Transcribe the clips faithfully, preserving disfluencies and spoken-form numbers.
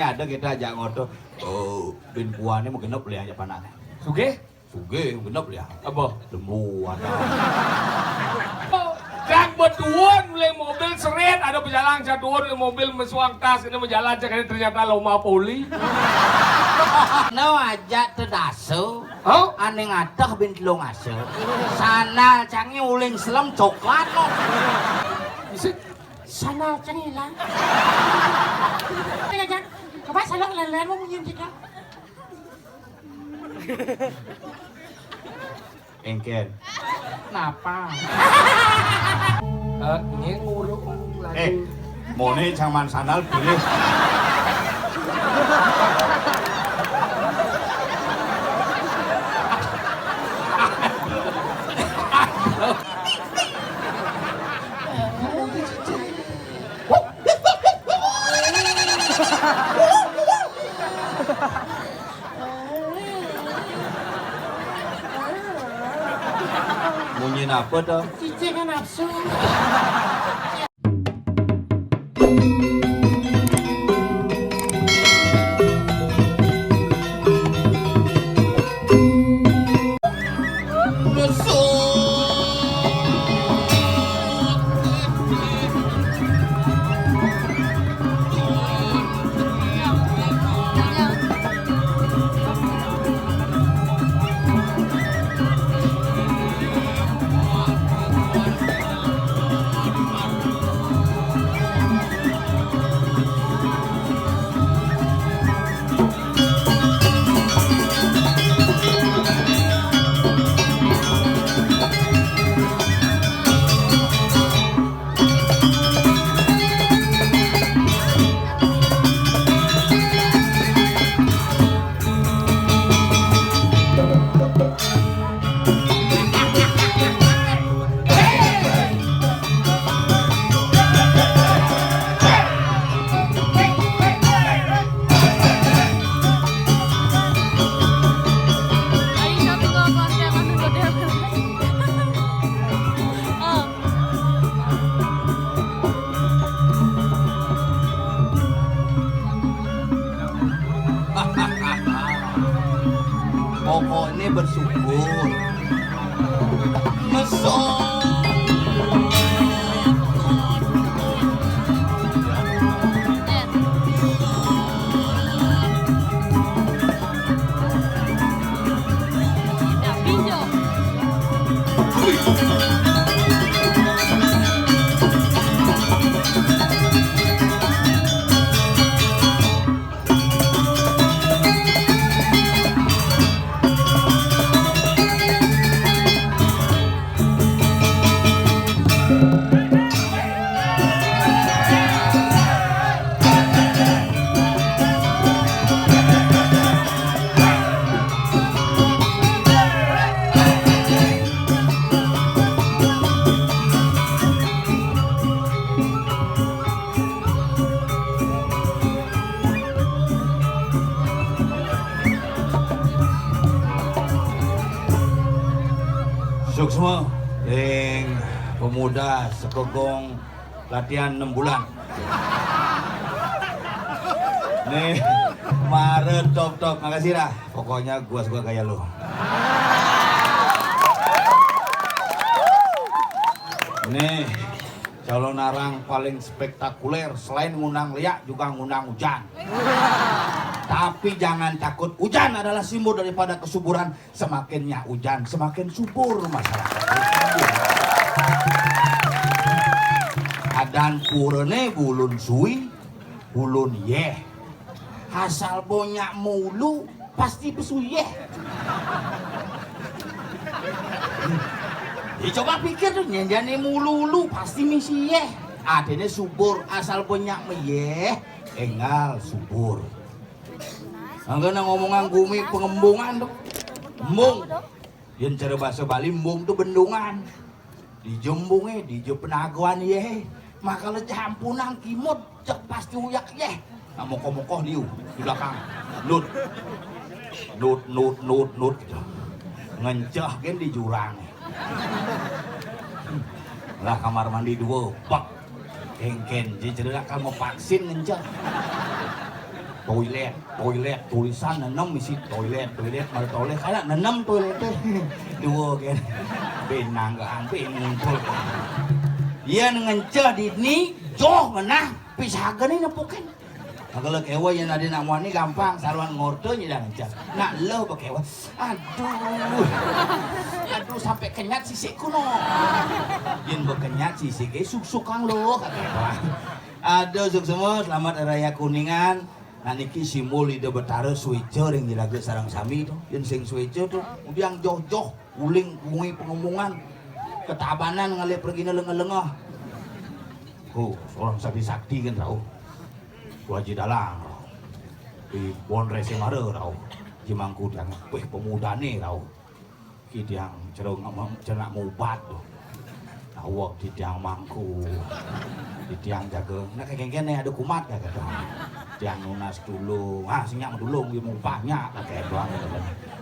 Ada kita ajak ngoto. Oh, bin kuane mau genep lihat aja panaknya. Sugih? Sugih, genep lihat. Apa? Lembu ada. Kang betuun beli mobil seret, ada pejalan satuun beli mobil mesuang tas, ini menjalan cek ini ternyata loma poli. No aja tedasu. Oh? Ane ngateh bin telung asa. Sandal cangi uling selem coklat no. Bisa. Sandal cangi lah. Coba sandal lelen mau munyin kita. Engken. Napa? Eh, ini nguruk lagi. Eh, mone jangan sandal pilih. Munyi napa to? Cicing nafsu. Pokoknya bersyukur. Mesum. Suksma ring pemuda sekegong latihan enam bulan. Nih, mare top-top. Makasih dah. Pokoknya gua suka gaya lu. Nih, calonarang paling spektakuler, selain ngundang liak juga ngundang ujan. Tapi jangan takut, ujan adalah simbol daripada kesuburan. Semakin nyak ujan, semakin subur masyarakat. Adan purane bulun sui, bulun yeh. Asal bo nyak mulu, pasti besuyeh. Ya, coba pikir tuh, nyen jane mulu-ulu, pasti misi yeh. Artine subur, asal bo nyak meyeh, enggal subur. Mangkane ngomongan gumi pengembungan tuh. Embung. Yen cara basa Bali, embung tuh bendungan. Dija embunge, dija penagoan yeh. Makale campunang kimud, cek pasti uyak yeh. Nah, mokoh-mokoh liu di belakang. Nut. Nut, nut, nut, nut gitu. Ngenceh gen di jurang. Lah, kamar mandi dua, bek. Kengken, je cerita kan mau vaksin ngenceh. Toilet, toilet, tulisan nenem misi toilet, toilet, mari toilet, kayak nenem toilet téh. Dua kan. Benang gak ampe ngumpul. Iya ngenceh di ni, joh ngenah, pisahageun ni nepukeun. Kalau kéwa yang ada nak muani gampang, saruan ngorte nyidang ngenceh. Nak lo pakéwa. Aduh. Aduh sampai kenyat sisik kuno. Yen bekenyat sisik gé suk-suk kang lo. Aduh sukses, selamat Hari Raya Kuningan. Nah niki simbol Ida Betara suéca ring iraga sareng sami to. Yen sing suéca to, udiang joh-joh, uling kuwi pengemungan. Ketabanan ngalih pergina lengeh-lengeh. Oh, seorang sakti-sakti kan rauh. Haji Dalang rauh. Di Bon Rese Mara rauh. Jimangku tiang, weh pemudane rauh. Ki tiang cerung, cernak mubat tuh. Awak di tiang mangku. Di tiang jaga. Nah, kayak gini ada kumat ya kata. Tiang nunas dulu. Ah, sinyak dulu, gue mau banyak pakai doang.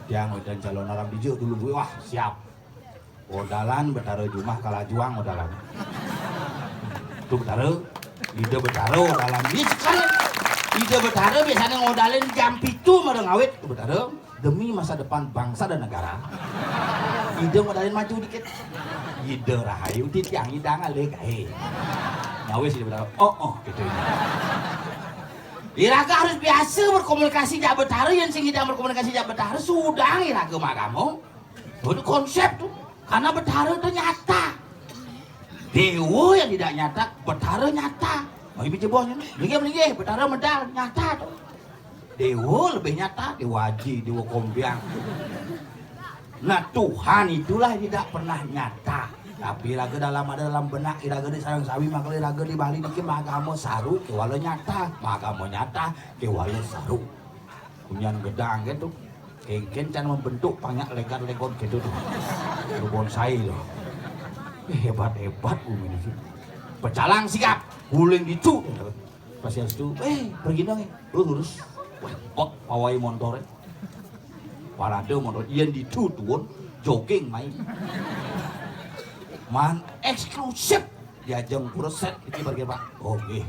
Tiang udah calon orang bijak dulu gue. Wah, siap. Odalan Betara Jumah kalah juang odalan. Tuh Betara, Ida Betara odalan. Ini sekali Ida Betara biasanya ngodalin jam pitu mara ngawit tuh Betara. Demi masa depan bangsa dan negara. Ida modalin maju dikit. Ida rahayu titiang idang alih gaé. Nyawis Ida Betara. Oh, oh, gitu. Iraga harus biasa berkomunikasi jak Betara, yang sing idang berkomunikasi jak Betara, sudang iraga magama. Itu konsep tuh. Karena Betara itu nyata. Dewa yang tidak nyata, Betara nyata. Oh, ini jebosnya. Linggih, linggih, Betara medal nyata tuh. Dewa lebih nyata, Dewa Aji, Dewa Kompiang. Nah, Tuhan itulah tidak pernah nyata. Tapi raga dalam ada dalam benak iraga di sareng sawi, maka iraga di Bali niki magama saru kewala nyata, magama nyata kewala saru. Kunyan gedang gitu. Kengken can membentuk banyak legar-legon gitu tuh. Lu bonsai loh. Eh, hebat-hebat bumi ini. Pecalang sigap, guling ditu. Pas ya situ, eh, pergi dong ya. Lu lurus. Wah, kok pawai montore. Parade motor, yen ditu tuun, jogging main. Man eksklusif diajeng pura set iki parkir, Pak. Oh, nggih.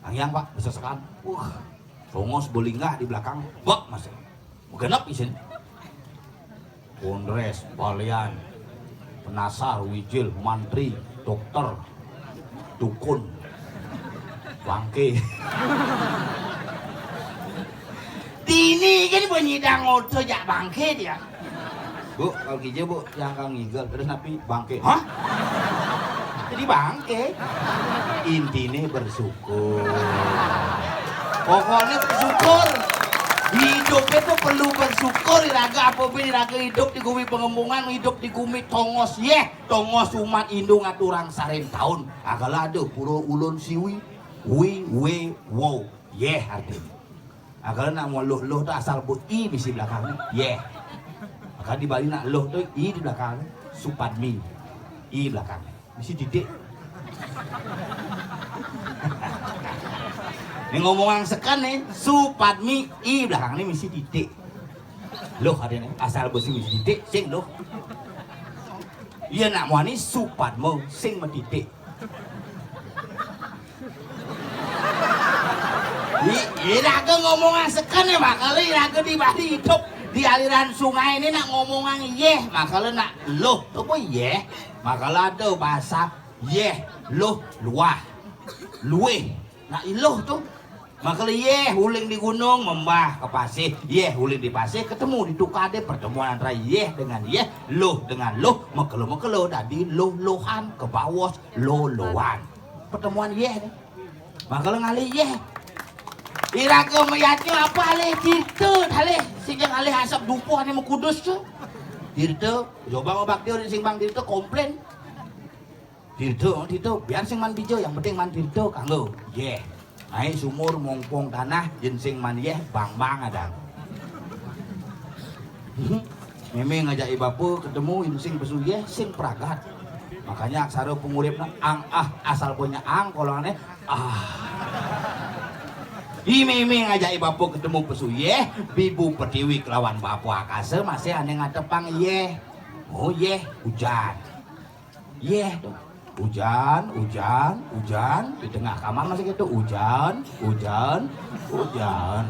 Tangiang, Pak, besesekan. Wah, tongos belinggah di belakang. Bek, Mas. Genep isin. Kondres, balian, penasar, wijil, mantri, dokter, dukun, bangke. Dini kan penyidang oto jak bangke dia. Bu, kalau gitu, Bu, yang kang ngigel, terus napi bangke. Hah? Jadi bangke. Intinya bersyukur. Pokoknya bersyukur. Hidup itu perlu bersyukur. Iraga apa bin iraga hidup di gumi pengempungan, hidup di gumi tongos yeh, tongos umat indung aturang sarin tahun. Agala ada pura ulun siwi, wi, we, wo, yeh artinya. Agala nak mau luh luh tu asal bu i bisi belakang ni, yeh. Maka di Bali nak luh tu i di belakang, supadmi, i belakang. Misi titik. Ni ngomong ang sekan ni, supadmi i belakang ni misi titik. Loh ada ni, asal besi misi titik, sing loh. Iya nak muani supadmo, sing metitik. Iraga ngomong ang sekan ya, makala iraga di Bali hidup di aliran sungai ini nak ngomong ang yeh, makala nak loh, apa yeh? Makala ada bahasa yeh, loh, luah, luih. Nak iluh tu. Makala yeh uling di gunung, membah ke pasih. Yeh uling di pasih, ketemu di tukade, pertemuan antara yeh dengan yeh, loh dengan loh, mekelo-mekelo dadi loh-lohan, ke bawos loh-lohan. Pertemuan yeh ni. Makala ngalih yeh. Iraga mayatnya apa alih tirta, alih sing alih asap dupuh ane mekudus tu. Tirta, coba ngobak dia sing bang tirta komplain. Tirta, tirta, biar sing man bija, yang penting man tirta kanggo. Yeh. Naik sumur mongpong tanah, yen sing man yeh bang-bang ada. Meme ngajak bapa ketemu, yen sing pesu yeh, sing pragat. Makanya aksara penguripna ang ah, asal punya ang, kalau aneh ah. I meme ngajak bapa ketemu pesu yeh, bibu pertiwi kelawan bapa akasa masih ane ngatepang yeh. Oh yeh, hujan. Yeh tu. Hujan, hujan, hujan. Di tengah kamar masih gitu, hujan, hujan, hujan.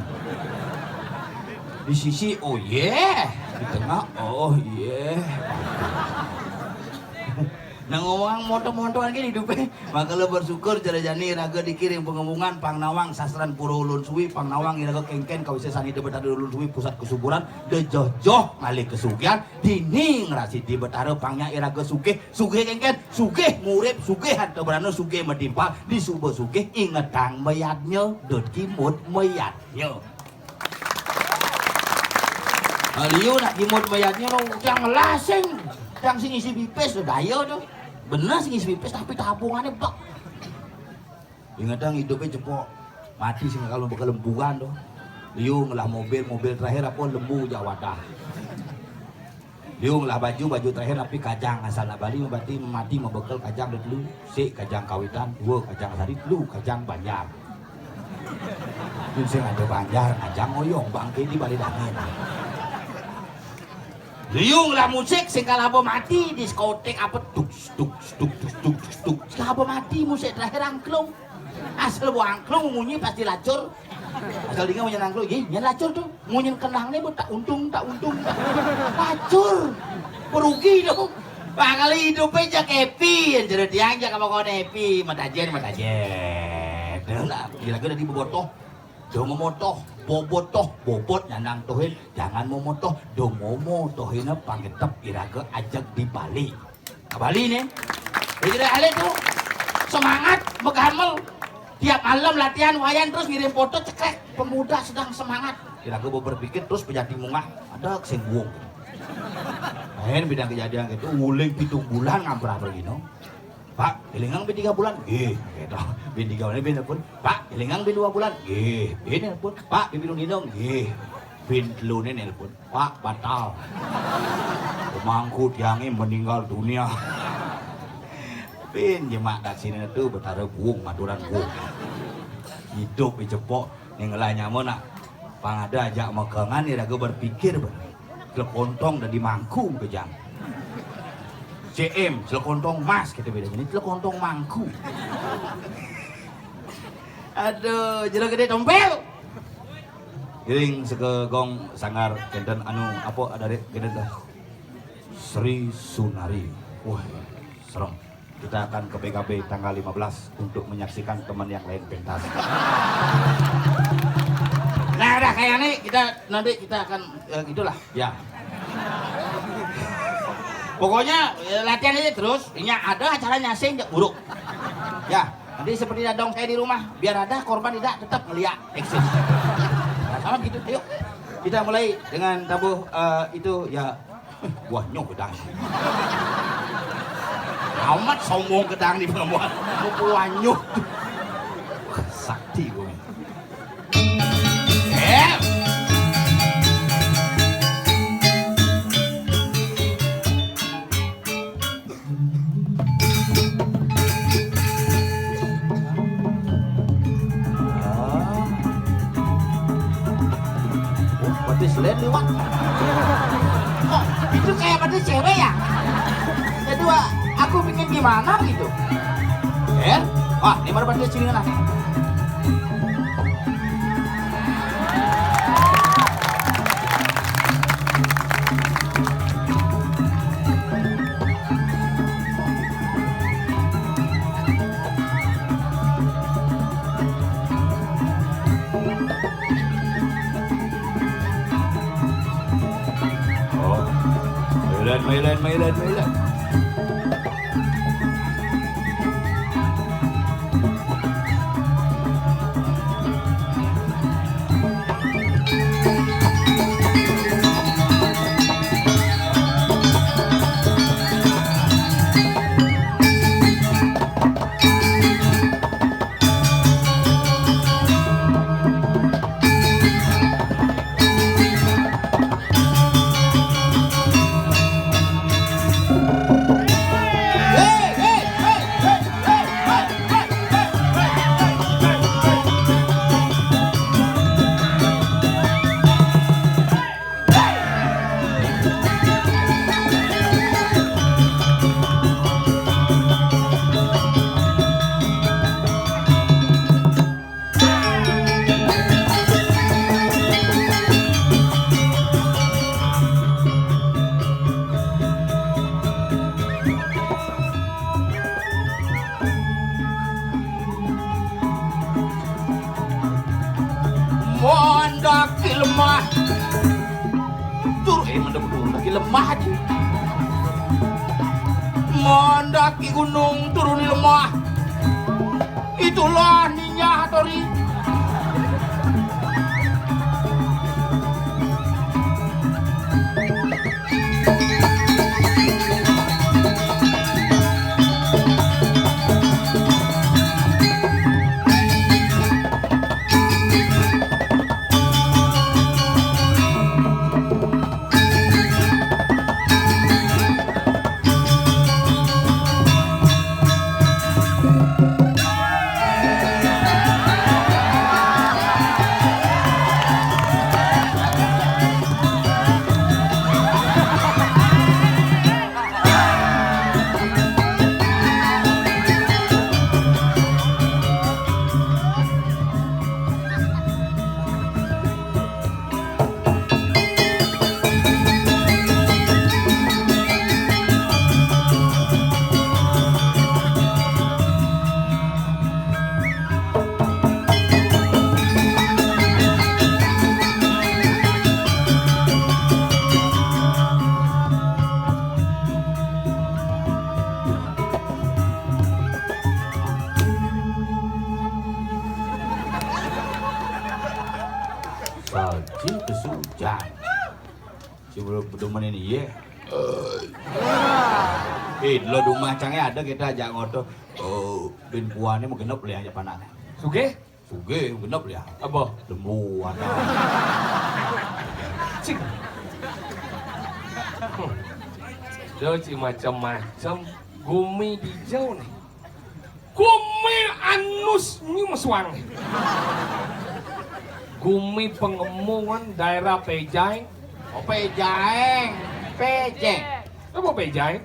Di sisi, oh yeah. Di tengah, oh yeah. Nah, ngomong monto-montoan gini hidupnya. Maka lo bersyukur jala jani raga dikiring pengemungan pang nawang sastran pura ulun suwi, pang nawang iraga kengken kawise sani de Betara ulun suwi pusat kesuburan, de joh-joh ngalih kesugihan, dini ngrasidi Betara pang nya iraga sugih, sugih kengken, sugih murip, sugih harta brana, sugih matimpal, di suba sugih ingetang mayadnya, dot kimut mayadnya. Liu nak kimut mayadnya lo, cang ngelasing, cang sing isi pipis, daya tu. Bener sing isi pipis, tapi tabungannya bek. Ingetang hidupnya cepok, mati sing kalau bekel lembuan tu. Liu ngelah mobil, mobil terakhir apa lembu jak wadah. Liu ngelah baju, baju terakhir tapi kajang asal nak bali, berarti mati membekel kajang dah telu, sik kajang kawitan, dua kajang sari, telu kajang banjar. Mun sing ada banjar, kajang oyong, bangke di bali dangin. Liu ngelah musik, sing kalau apa mati, diskotik apa, tuk, tuk, tuk, tuk, tuk, tuk, tuk. Sing apa mati, musik terakhir angklung. Asal bu angklung, munyi pasti lacur. Asal dinga munyi angklung, ih, nyen lacur tu. Munyin kenang ni bu tak untung, tak untung, tak untung. Pacur. Perugi tu. Bakal hidup aja happy, yang cerita tiang aja kamu kau happy, matajen, matajen. Dah lah, bila kena di bobotoh, do memotoh, bobotoh, bobot nyanang tuhin, jangan memotoh, do momo tuhin pangitep iraga ajak di Bali. Bali ni. Jadi ada tu semangat begamel. Tiap malam latihan wayan terus ngirim foto cekrek. Pemuda sedang semangat. Kira gue berpikir terus pejati mungah. Ada kesengguang. Main bidang kejadian gitu, uling pitung bulan ngamprah pergi no. Pak, ilingang bin tiga bulan, gih, gitu. Bin tiga bulan bin pun, Pak, ilingang bin dua bulan, gih, bin pun, Pak, bin binung dinung, gih. Bin telu ni nelpon. Pak, batal. Pemangku tiangnya meninggal dunia. Pin jemak dak sini tu betara buung, maturan buung. Hidup di cepok, ni ngelai nyama nak. Pang ada ajak mekengan, ni raga berpikir ber. Telekontong dah di mangku kejang. C M, telekontong emas kita beda. Ini telekontong mangku. Aduh, jero gede tompel. Giring seke gong sanggar kenten anu apa ada dek kenten dah. Sri Sunari. Wah, serem. Kita akan ke P K B tanggal lima belas untuk menyaksikan teman yang lain pentas. Nah, udah kayak ini kita nanti kita akan eh, gitulah. Ya. Pokoknya eh, latihan aja terus. Ini ada acara nyasing jak buruk. Ya. Nanti seperti dadong saya di rumah, biar ada korban tidak tetap ngeliat eksis. Nah, sama gitu, ayo. Kita mulai dengan tabuh eh, itu ya. Wah, nyoh gedang. Amat sombong gedang di pengemuan. Wah, nyoh. Sakti gue. Eh. Ah. Oh, berarti selain liwat. Oh, itu kayak berarti cewek ya? Jadi, wah, aku bikin gimana gitu? Eh? Wah, ini baru berarti ciri lah. Oh. Mailan, mailan, mailan, mailan. Daki lemah. Tur, eh, mendem gunung, daki lemah aja. Mendaki gunung, turuni lemah. Itulah ninja Hattori. Saji kesujan. Si belum demen ini, ye. Eh, lo rumah cangnya ada kita ajak ngoto. Oh, bin kuane mau genep lihat aja panaknya. Sugih? Sugih, genep ya. Apa? Lembu ada. Cik. Yo, ci macam-macam. Gumi dijau nih. Gumi anus nyumsuang. Gumi pengemungan daerah Pejai. Oh, Pejaeng. Pejeng. Apa Pejai?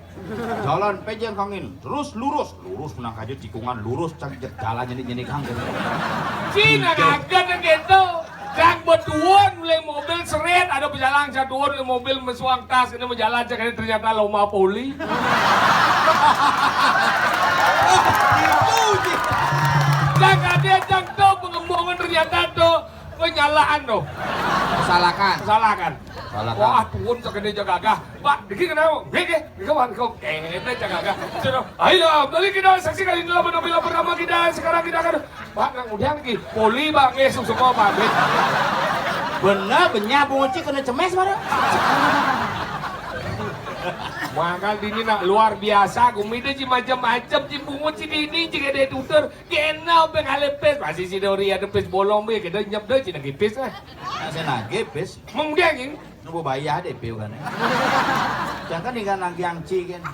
Jalan Pejeng Kangin. Terus lurus. Lurus menang aja tikungan. Lurus cak jalan nyenik-nyenik kang. Cina kagak gitu. Cak betuan mulai mobil seret. Ada pejalan cak tuan mulai mobil mesuang tas. Ini berjalan cak ini ternyata loma poli. Itu sih. Cak ada cak tuh pengembangan ternyata tuh. Penyalaan tuh. Kesalahan. Kesalahan. Kesalahan. Wah, tuun segede jagaga. Pak, dikit kenapa? Nggih, nggih. Nggih, Pak, nggih. Kene jagaga. Sudah. Ayo, balik kita saksikan inilah penampilan pertama kita. Sekarang kita akan, Pak, nang udah lagi. Poli, Pak, nggih, susu, Pak, nggih. Bener, benyah, bunguci kena cemes, Pak. Maka dini nak luar biasa, gumi deh, ci macam-macam, ci bunguci dini, ci gede tutur. Kena beng ale pis, masih si Dori ada pis bolong be, kita nyep deh, cina gipis lah. Nah, saya nagih pis. Mung dia gini. Nunggu bayar deh piu kan. Jangan tinggal nagih angci kan.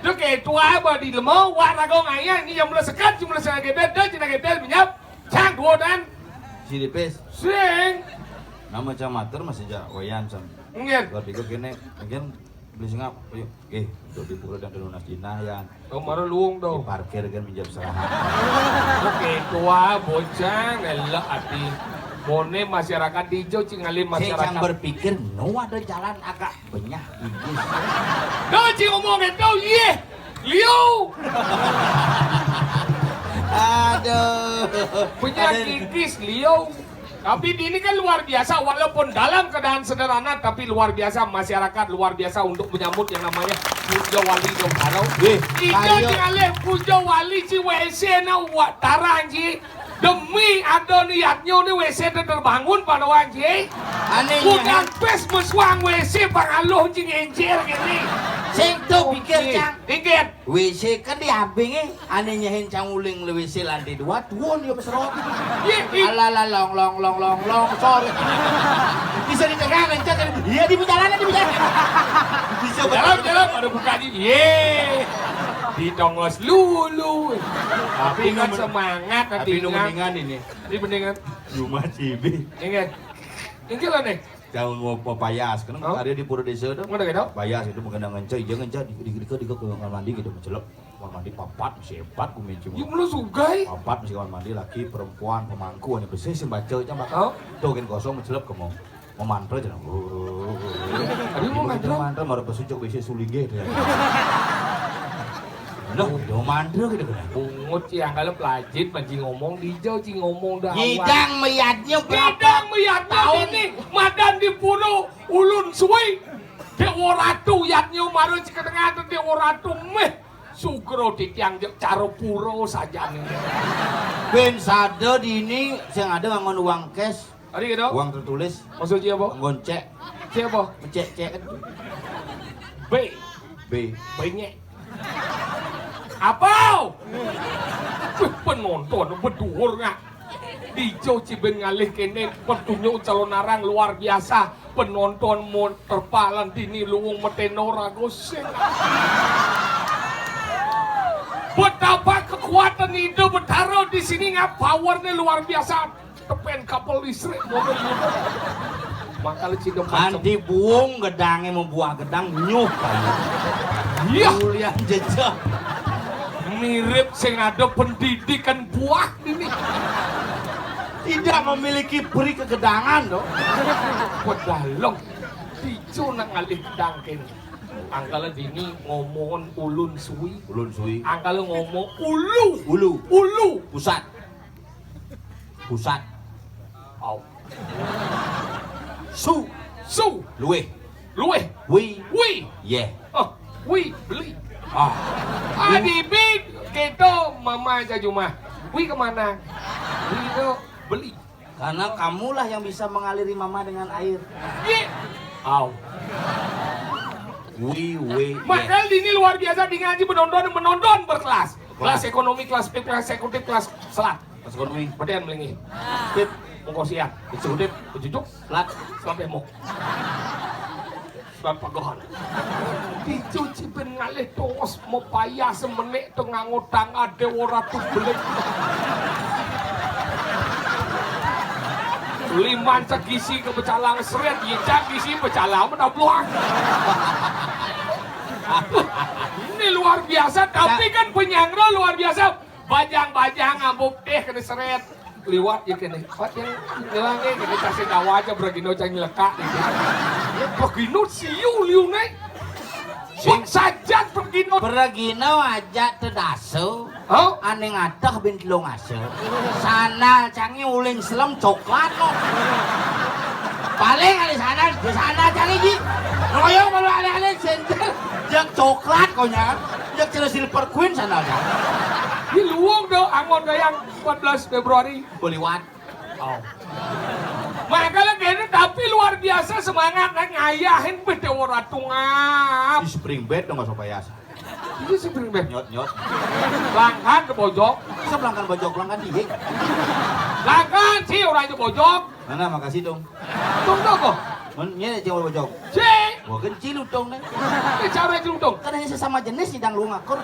Tuh kayak tua apa di lemau, wak ragong ayah, ini yang mulai sekat, cuma sekat gipis, deh, cina gipis, menyap. Cang, dua dan. Si dipis. Sing. Nama camater masih ja, wayan sam. Mungkin. Kalau pikir kene, mungkin beli singap, ayo. Eh, untuk di pura dan lunas Cina ya. Oh, mara luung to. Parkir kan minjam serahan. Oke, tua bocah ngelak ati. Mone masyarakat dijo, cing ngalih. Saya masyarakat. Berpikir, no ada jalan agak benyah gigis. No, cing ngomong itu, iya. Liu. Aduh. Benyah gigis, liu. Tapi ini kan luar biasa, walaupun dalam keadaan sederhana, tapi luar biasa, masyarakat luar biasa untuk menyambut yang namanya Puja Wali Dong Karo. Wih, ijo ayo. Ci ngalih Puja Wali ci W C na wak tarang ci. Demi ada niatnya ni W C te terbangun pada wan ci. Aneh. Bukan pes meswang W C pangaluh ci ngencir gini. Sing tu pikir, Cang. Pikir. W C kan di abing, eh. Ane nyehin canguling le W C lantai dua, tuun dia mesra. Iya, iya. Ala, ala, long, long, long, long, long, sorry. Bisa di tengah, ngencet, iya, di perjalanan, di perjalanan. Bisa jalan, jalan, pada buka di, ye. Di tongos lulu. Tapi kan semangat, tapi nu mendingan ini. Ini mendingan. Cuma cibi. Ini. Ini lah nih. Jangan mau payas, karena ada di pura desa tu. Mana kita? Payas itu mengenang ngencet, dia ngencet di, di, di, di, di kamar mandi gitu, mencelep. Kamar mandi papat, masih hebat, gumi cuma. Ya, mula sugai. Papat masih kamar mandi, laki, perempuan, pemangku, ada bersih, sing baca aja, Mbak. Oh. Tuh, kan kosong, mencelep, kamu. Memantra aja, nah. Aduh, mau mantra. Mantra, mara pesucuk, besi sulinge, dia. Loh, do mantra gitu kan. Bungut, ci angkala plajit, man ci ngomong, dija ci ngomong dah. Nyidang meyadnya berapa Nyidang meyadnya tahun? Ini, madan di pura Ulun Suwi. Dewa Ratu yadnya mara ci ketengah tu Dewa Ratu meh. Sugra titiang jek cara pura sajane. Ben sada dini sing ada ngangon uang cash. Ari gitu? Uang tertulis. Maksud ci apa? Ngon cek. Ci apa? Mecek-cek. B. B. Benyek. Apa? Wih, penonton beduhur ngak. Dijo ci ben ngalih kene, petunjuk calon arang luar biasa. Penonton mau terpalan dini luwung meteno rago sing. Betapa kekuatan Ida Betara di sini ngak, powernya luar biasa. Tepen kapal listrik, mobil gitu. Makanya cidem macem. Kanti buung gedangnya mau buah gedang nyuh kayu. Iya. Ulian jejak. Mirip sing ada pendidikan buah ini. Tidak memiliki peri kegedangan dong. Pedalong. Dijo nak ngalih gedang kene. Angkala dini ngomong Ulun Suwi. Ulun Suwi. Angkala ngomong ulu. Ulu. Ulu. Pusat. Pusat. Au. Su. Su. Luwih. Luwih. Wi. Wi. Yeh. Oh, wi, beli. Ah. Ah, di bid, kita mama aja cuma. Wi kemana? Wi itu beli. Karena kamulah yang bisa mengaliri mama dengan air. Ye. Au. Wi, wi, yeh. Makanya ini luar biasa, di ngaji menonton, menonton berkelas. Kelas ekonomi, kelas P, kelas eksekutif, kelas selat. Kelas ekonomi. Betul melingi. Pip. Mongko siap. Eksekutif. Bejujuk. Selat. Selat pemuk. Selat pegohan. Dicuci ben ngalih tongos mepaya semenik tengah ngutang ade ora tubelik. Liman cek gisi ke pecalang seret, yicak gisi pecalang menabluak. Ini luar biasa, tapi kan penyangro luar biasa. Bajang-bajang ngambuk teh kena seret. Liwat ya kene. Bajang ngelange kene, kasih tahu aja Bragino cang nyelekak. Ya Bragino siu liu ne. Sing sajan Bragino. Bragino aja tedaso. Hah? Ane ngateh bin telung aso. Sandal cange uling selem coklat kok. Paling kali sandal, di sandal cange ji. Royong kalau aneh-aneh sendal. Yang coklat konyang. Yang jelas silver queen sandal cange. Di luwung do, angon gayang empat belas Februari. Boleh liwat. Oh. Makanya kene, tapi luar biasa semangat, nah, ngayahin bede ora tungap. Di spring bed dong, nggak usah payasa. Itu spring bed. Nyot, nyot. Langkan ke pojok. Bisa pelangkan pojok, pelangkan dia. Langkan sih orang itu pojok. Mana, makasih dong. Tunggu kok. Men, ini aja pojok. Si. Wah, kan ciludong nih. Ini cara ciludong. Kan hanya sesama jenis sidang lu ngakur.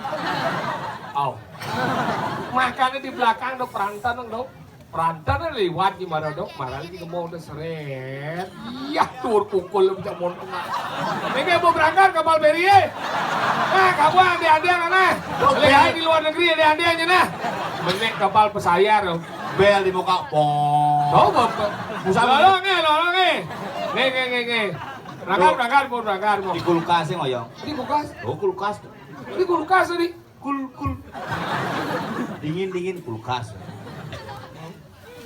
Oh. Makanya di belakang dong perantan dong. Perantan liwat gimana dong? Marah lagi mau udah seret. Iya, tur pukul lu bisa montok. Ini mau berangkat kapal feri ya? Nah, kamu yang diandeng mana? Lihat di luar negeri yang diandeng aja nah. Menek kapal pesayar loh. Bel di muka pong. Tahu bapak? Usah lolong eh, lolong eh. Nih, nih, nih, nih. Berangkat, berangkat, mau berangkat, mau. Di kulkas ya, ngoyong. Di kulkas? Oh, kulkas. Di kulkas tadi. Kul, kul. Dingin, dingin, kulkas.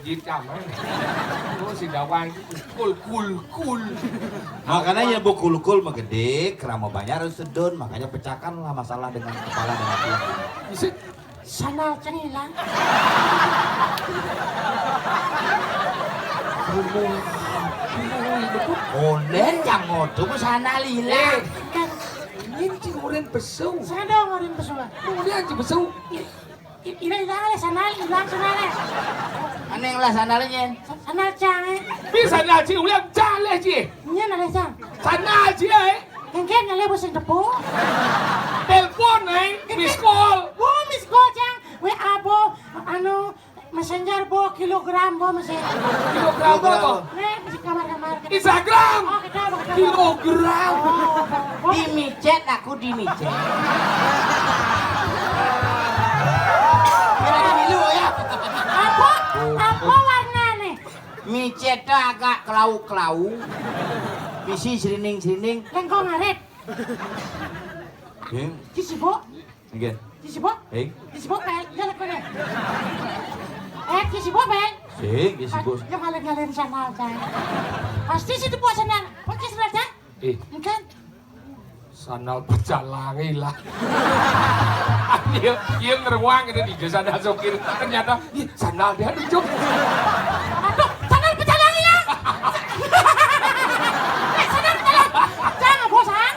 Jit kamar. Oh, si Dawang. Kul, kul, kul. Makanya ya bu kulkul megede, kerama banyak harus sedun, makanya pecahkanlah masalah dengan kepala dan hati. Bisa. Sandal cang ilang. Onden yang ngodo ku sandal ilang. Eh, kan ini cing urin besu. Sandal ngurin besu lah. Urin cing besu. I-, i-, ilang, ilang lah sandal, ilang sandal lah. Ane yang lah sandal nyen. Sa-, sandal cang eh. Bi sandal cing urin cale cing. Nyen ada cang. Sandal cing eh. Engke ngalih bos sing tepuk. Telepon, eh, miss call. Bo, miss call, Cang. W A, bo, anu, messenger, bo, kilogram, bo, masih. Kilogram apa? Nih, masih kamar-kamar. Instagram. Oh, kita, bo, kita, bo. Kilogram. Oh, bo, bo. Dimicet, aku dimicet. Ini milu, ya. Apa? Apa warnane? Micet agak kelau-kelau. Bisi srining-srining. Lengkong arit. Nggih. Ki sibuk. Nggih. Disibuk? Hei? Disibuk, Bel. Iya, lah, Bel. Eh, disibuk, Bel. Sing, disibuk. Ah, ya, ngalir-ngalir sandal, Cang. Pasti si tepuk sandal. Pakai sandal, Cang? Eh. Enggak. Sandal pecalang ilang. Iya, iya, ngeruang itu di sandal sopir. Ternyata, ih, sandal dia ada, Cuk. Aduh, sandal pecalang ilang. Eh, sandal pecalang. Jangan bosan.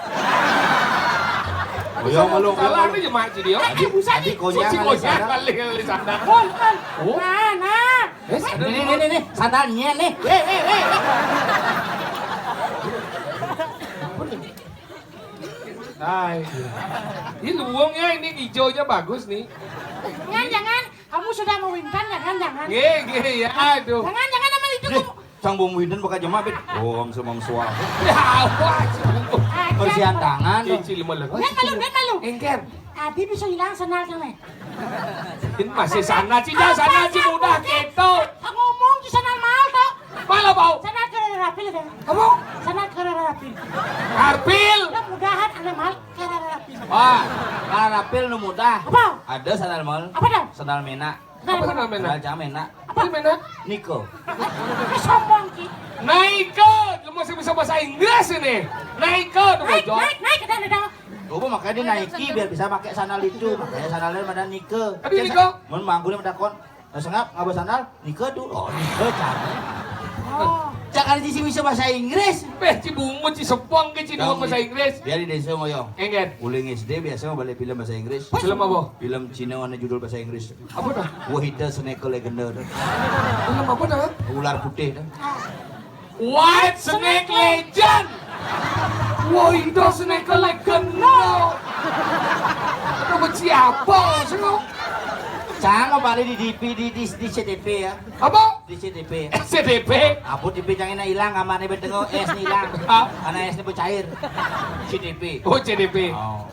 Oh, ya, malu, ya, malu. Pecalang aja, Mak, jadi, ya. Eh, adi, busan adi nih. Konyang. Suci kali konyang sandal. Kali, kali sandal. Kon, kon. Oh. Nah, nah. Eh, sandal. Nih, nih, nih, nih, nih. Sandalnya nih. Weh, weh, weh. Hai. Ini luwung ya, ini hijaunya bagus nih. Jangan, jangan. Kamu sudah mewintan, jangan, jangan. Nggih, nggih, ya, aduh. Jangan, jangan sama itu. Nih, kamu. Sang bom widen bakal jemak, Bit. Om sumam swaha. Ya, apa sih? Ada. Bersihan tangan, dong. Cicil malu. Jangan malu, jangan malu. Engker. Adi bisa hilang sandal kamu. Ini masih sana, Ci, dah sana, Ci, mudah gitu. Ngomong, Ci, sandal mahal, toh. Mahal apa? Sandal kerera rapil, toh. Apa? Sandal kerera rapil. Karpil. Mudah-mudahan ada mahal. Wah, kalau rapil nu mudah. Apa? Ada sandal mal. Apa dah? Sandal mena. Apa sandal mena? Sandal cang mena. Apa? Ini mena? Nike. Eh, sombong, Ci. Nike, lu masih bisa bahasa Inggris ini. Nike tuh, naik, bojok. Naik, naik, udah, udah. Coba makanya dia Nike biar bisa pakai sandal itu, makanya sandalnya pada Nike. Tapi Nike? Mun manggu pada kon. Nah, sengap, ngaba sandal, Nike tuh. Oh, Nike, cara. Oh. Jangan di sini bisa bahasa Inggris. Beh, Ci Bungut, Ci Sepong ke, Ci Dong, bahasa Inggris. Biar di desa ngoyong. Enggak. Uling S D biasa mah balik film bahasa Inggris. Film apa? Film Cina warna judul bahasa Inggris. Apa dah? Wahida Snake Legenda. Film apa dah? Ular putih dah. White Snake Legend. Wahida Snake Legenda. Itu benci apa sih lo? Cang mau balik di D P di, di, di C T P ya. Apa? Di C T P. C T P? Apa T P cang ini hilang, kamarnya betengah, es ini hilang. Ah. Karena esnya bercair. C T P. Oh, C T P. Oh.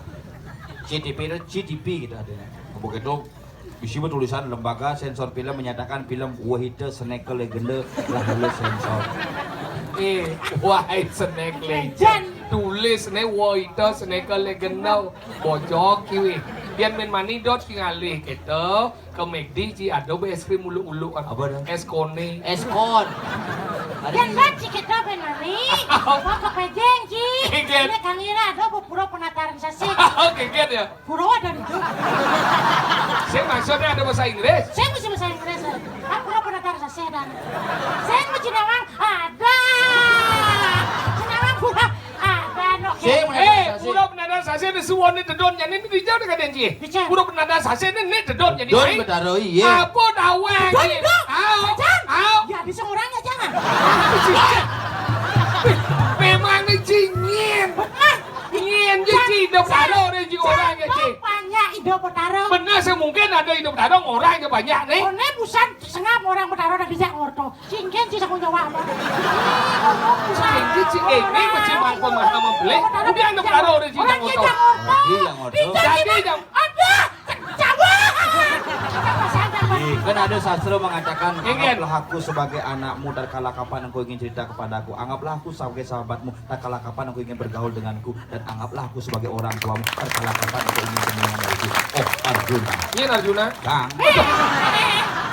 C T P itu C T P gitu artinya. Begitu bisi tulisan Lembaga Sensor Film menyatakan film Wahida Snake Legenda telah lulus sensor. Eh, White Snake Legend. Tulis ne Wahida Snake Legenda. Bojok kiwi. Biar main mani dot tinggalih gitu. Ke McD, Ci, ada be es krim ulu-ulu kan. Apa dah? Es kone. Es kon. Yang kan, Ci, kita main mani. Wah, kepejeng, Ci. Geget. Ini kang Ira ada bu pura penataran sasih. Oh, geget ya? Pura ada di situ. Saya maksudnya ada bahasa Inggris. Saya mesti bahasa Inggris. Kan pura penataran sasih dan. Saya mesti nawang ada. Nawang pura ada, no. Saya mau Eh, sasih. Pura penataran sasih ini suwon ini dedon, yang ini dijauh dekat Ci. Pura penanda sasih ini, ini dedon jadi. Don betaro, iya. Apa tawa? Don, Ci? Don. Au. Sajan. Au. Ya, bisa ngurangnya, jangan. Memang ini Ci, nyien. Benar. Nyien, Ci, Ci, Indo Betaro, ini Ci, orang ya, Ci. Banyak Indo Betaro. Benar, semungkin ada Indo Betaro, orang aja banyak nih. Oh, ini busan sengap orang Betaro dari Jakarta. Singkin sih aku jawab apa? Singkin sih, eh, ini masih bangkon mahal membeli. Udah, yang Betaro udah sih, orang yang kita ngorto. Jadi yang ngorto. Jadi yang ada. Jawab. Iya, kan ada sastra mengatakan, anggaplah aku sebagai anakmu, tatkala kapan engkau ingin cerita kepadaku, anggaplah aku sebagai sahabatmu, tatkala kapan engkau ingin bergaul denganku, dan anggaplah aku sebagai orang tuamu, tatkala kapan engkau ingin perlindungan dariku. Oh, Arjuna. Iya, Arjuna. Kang.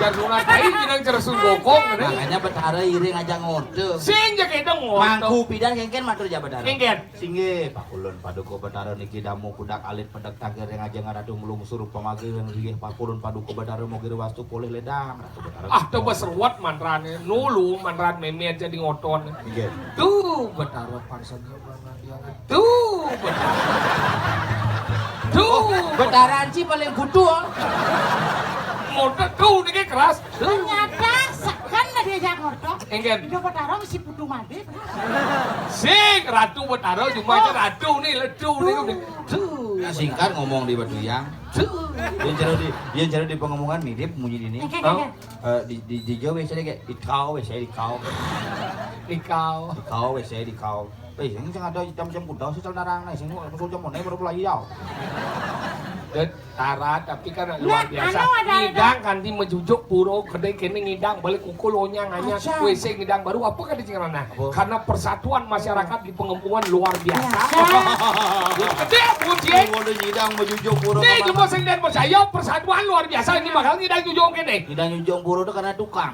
Arjuna, tai jenang ceresun bokong, ini. Makanya Betara iring aja ngorte. Sing ja kedeng ngorte. Mangku pidan kengken matur ja Betara. Kengken. Singgih, Pakulun Paduka Betara niki damu kudak alit pedek tagir yang aja ngaradu ngelungsur pamagir yang ringih Pakulun Paduka Betara mogir wastu polih ledang. Ratu Betara. Ah, coba seruat mantrane. Nulu mantran meme aja di ngoton. Inggih. Tuh, Betara parsanya mana dia. Tuh, Betara. Tuh, Betara anci paling butuh. Ngotot tuh, niki keras. Ternyata seken lah dia Jakarta. Engken. Indo Betara mesti butuh mandi. Sing, Ratu Betara cuma aja ratu nih, ledu nih. Tuh. Tuh. Ya, singkat ngomong di Batu Yang. Tuh. Dia cara di, dia cara di pengomongan mirip munyi ini. Engken, engken. Eh, di, di, di Jawa biasanya kayak dikau, biasanya dikau. Dikau. Dikau, biasanya dikau. Eh, ini yang ada jam-jam kuda sih, celana rang nih, sini aku jam mana baru mulai ya. Dut, Tara, tapi kan luar biasa. Anu ada, ada. Ngidang kanti majujuk pura gedé kéné ngidang balik kukul onyang anyar. Aja. W C ngidang baru apa kan di Cingrana? Apa? Karena persatuan masyarakat di Pengempungan luar biasa. Biasa. Gedé puji. Udah ngidang majujuk pura. Nih, kamu sing dan percaya persatuan luar biasa ini bakal ngidang jujuk kéné. Ngidang jujuk pura itu karena tukang.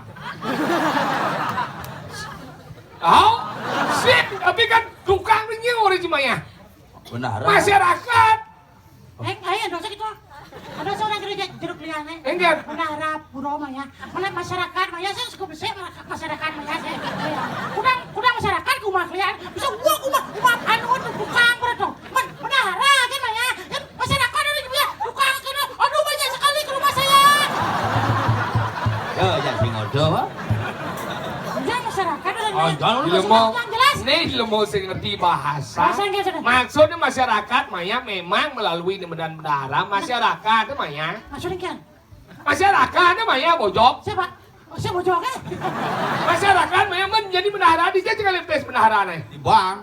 Oh, sip, tapi kan tukang ini orang cuma ya. Benar. Masyarakat. Eh, ayo, dosa gitu. Ada seorang gereja jeruk liane. Enggak. Menara pura maya. Mana masyarakat maya, saya suka besar masyarakat maya. Saya, kudang, kudang masyarakat kumaha kalian. Bisa gua kumaha, kumaha anu tuh tukang berarti. Men, menara aja maya. Kan masyarakat ada juga tukang kena. Aduh, banyak sekali ke rumah saya. Ya, jangan sing ngodo, Pak. Ya, masyarakat ada. Oh, jangan. Yang jelas. Nih, lu mau sing ngerti bahasa. Bahasa Inggris ada. Maksudnya masyarakat maya memang melalui di Medan Bendahara, masyarakat maya. Maksudnya kian? Masyarakat maya bojok. Siapa? Oh, siapa bojok, eh? Masyarakat maya menjadi bendahara, di sini tinggal tes bendahara nih. Di bank.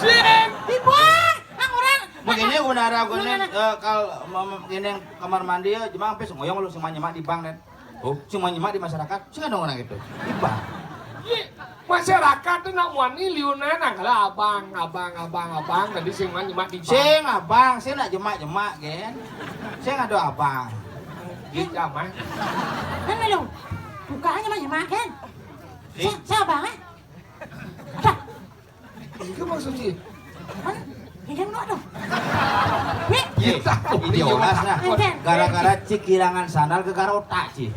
Sing. Di bank. Nang orang. Begini, bendahara gue nih, eh, kal-, mem-, gini, kamar mandi ya, cuma sampai sengoyong lu semua nyemak di bank, nih. Oh, cuma nyemak di masyarakat, sing ada orang gitu. Di bank. Iya, masyarakat tuh nak wani liunan, nah, kalau abang, abang, abang, abang, tadi sing mah nyemak di bank. Sing abang, sing nak jemak-jemak, gen. Sing ada abang. Gitu, Mas. Kan lu, bukaannya mah jemak, gen. Eh. Sing, sing abang, eh? Ada. Itu maksudnya. Hah? Ini kan lu, aduh. Nih. Eh, ini olas, nah. Gara-gara Ci kilangan sandal ke garota, Ci.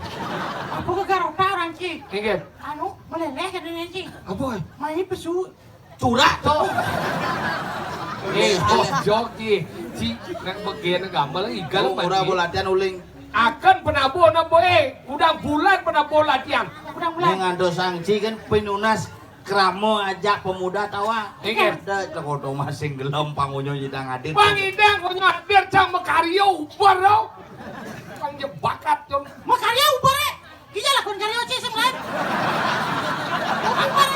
Apa ke garota orang, Ci? Enggak. Anu, meleleh katanya, Ci. Apa? Main pesu. Curak tuh. Eh, oh, joki. Ci, nak begini gambar igal. Oh, ora latihan uling. Akan penabuh, penabuh, eh, udah bulan penabuh latihan. Udah bulan. Ning ando sangci kan penunas krama ajak pemuda tawa. Inggih. Ada cekoto masing gelem pangunyo nyidang hadir. Bang Idang punyo hadir cang makarya ubar, tau. Cang jebakat, Cong. Makarya ubar, eh. Iya lah, kon karya Oci sing lain. Ubar.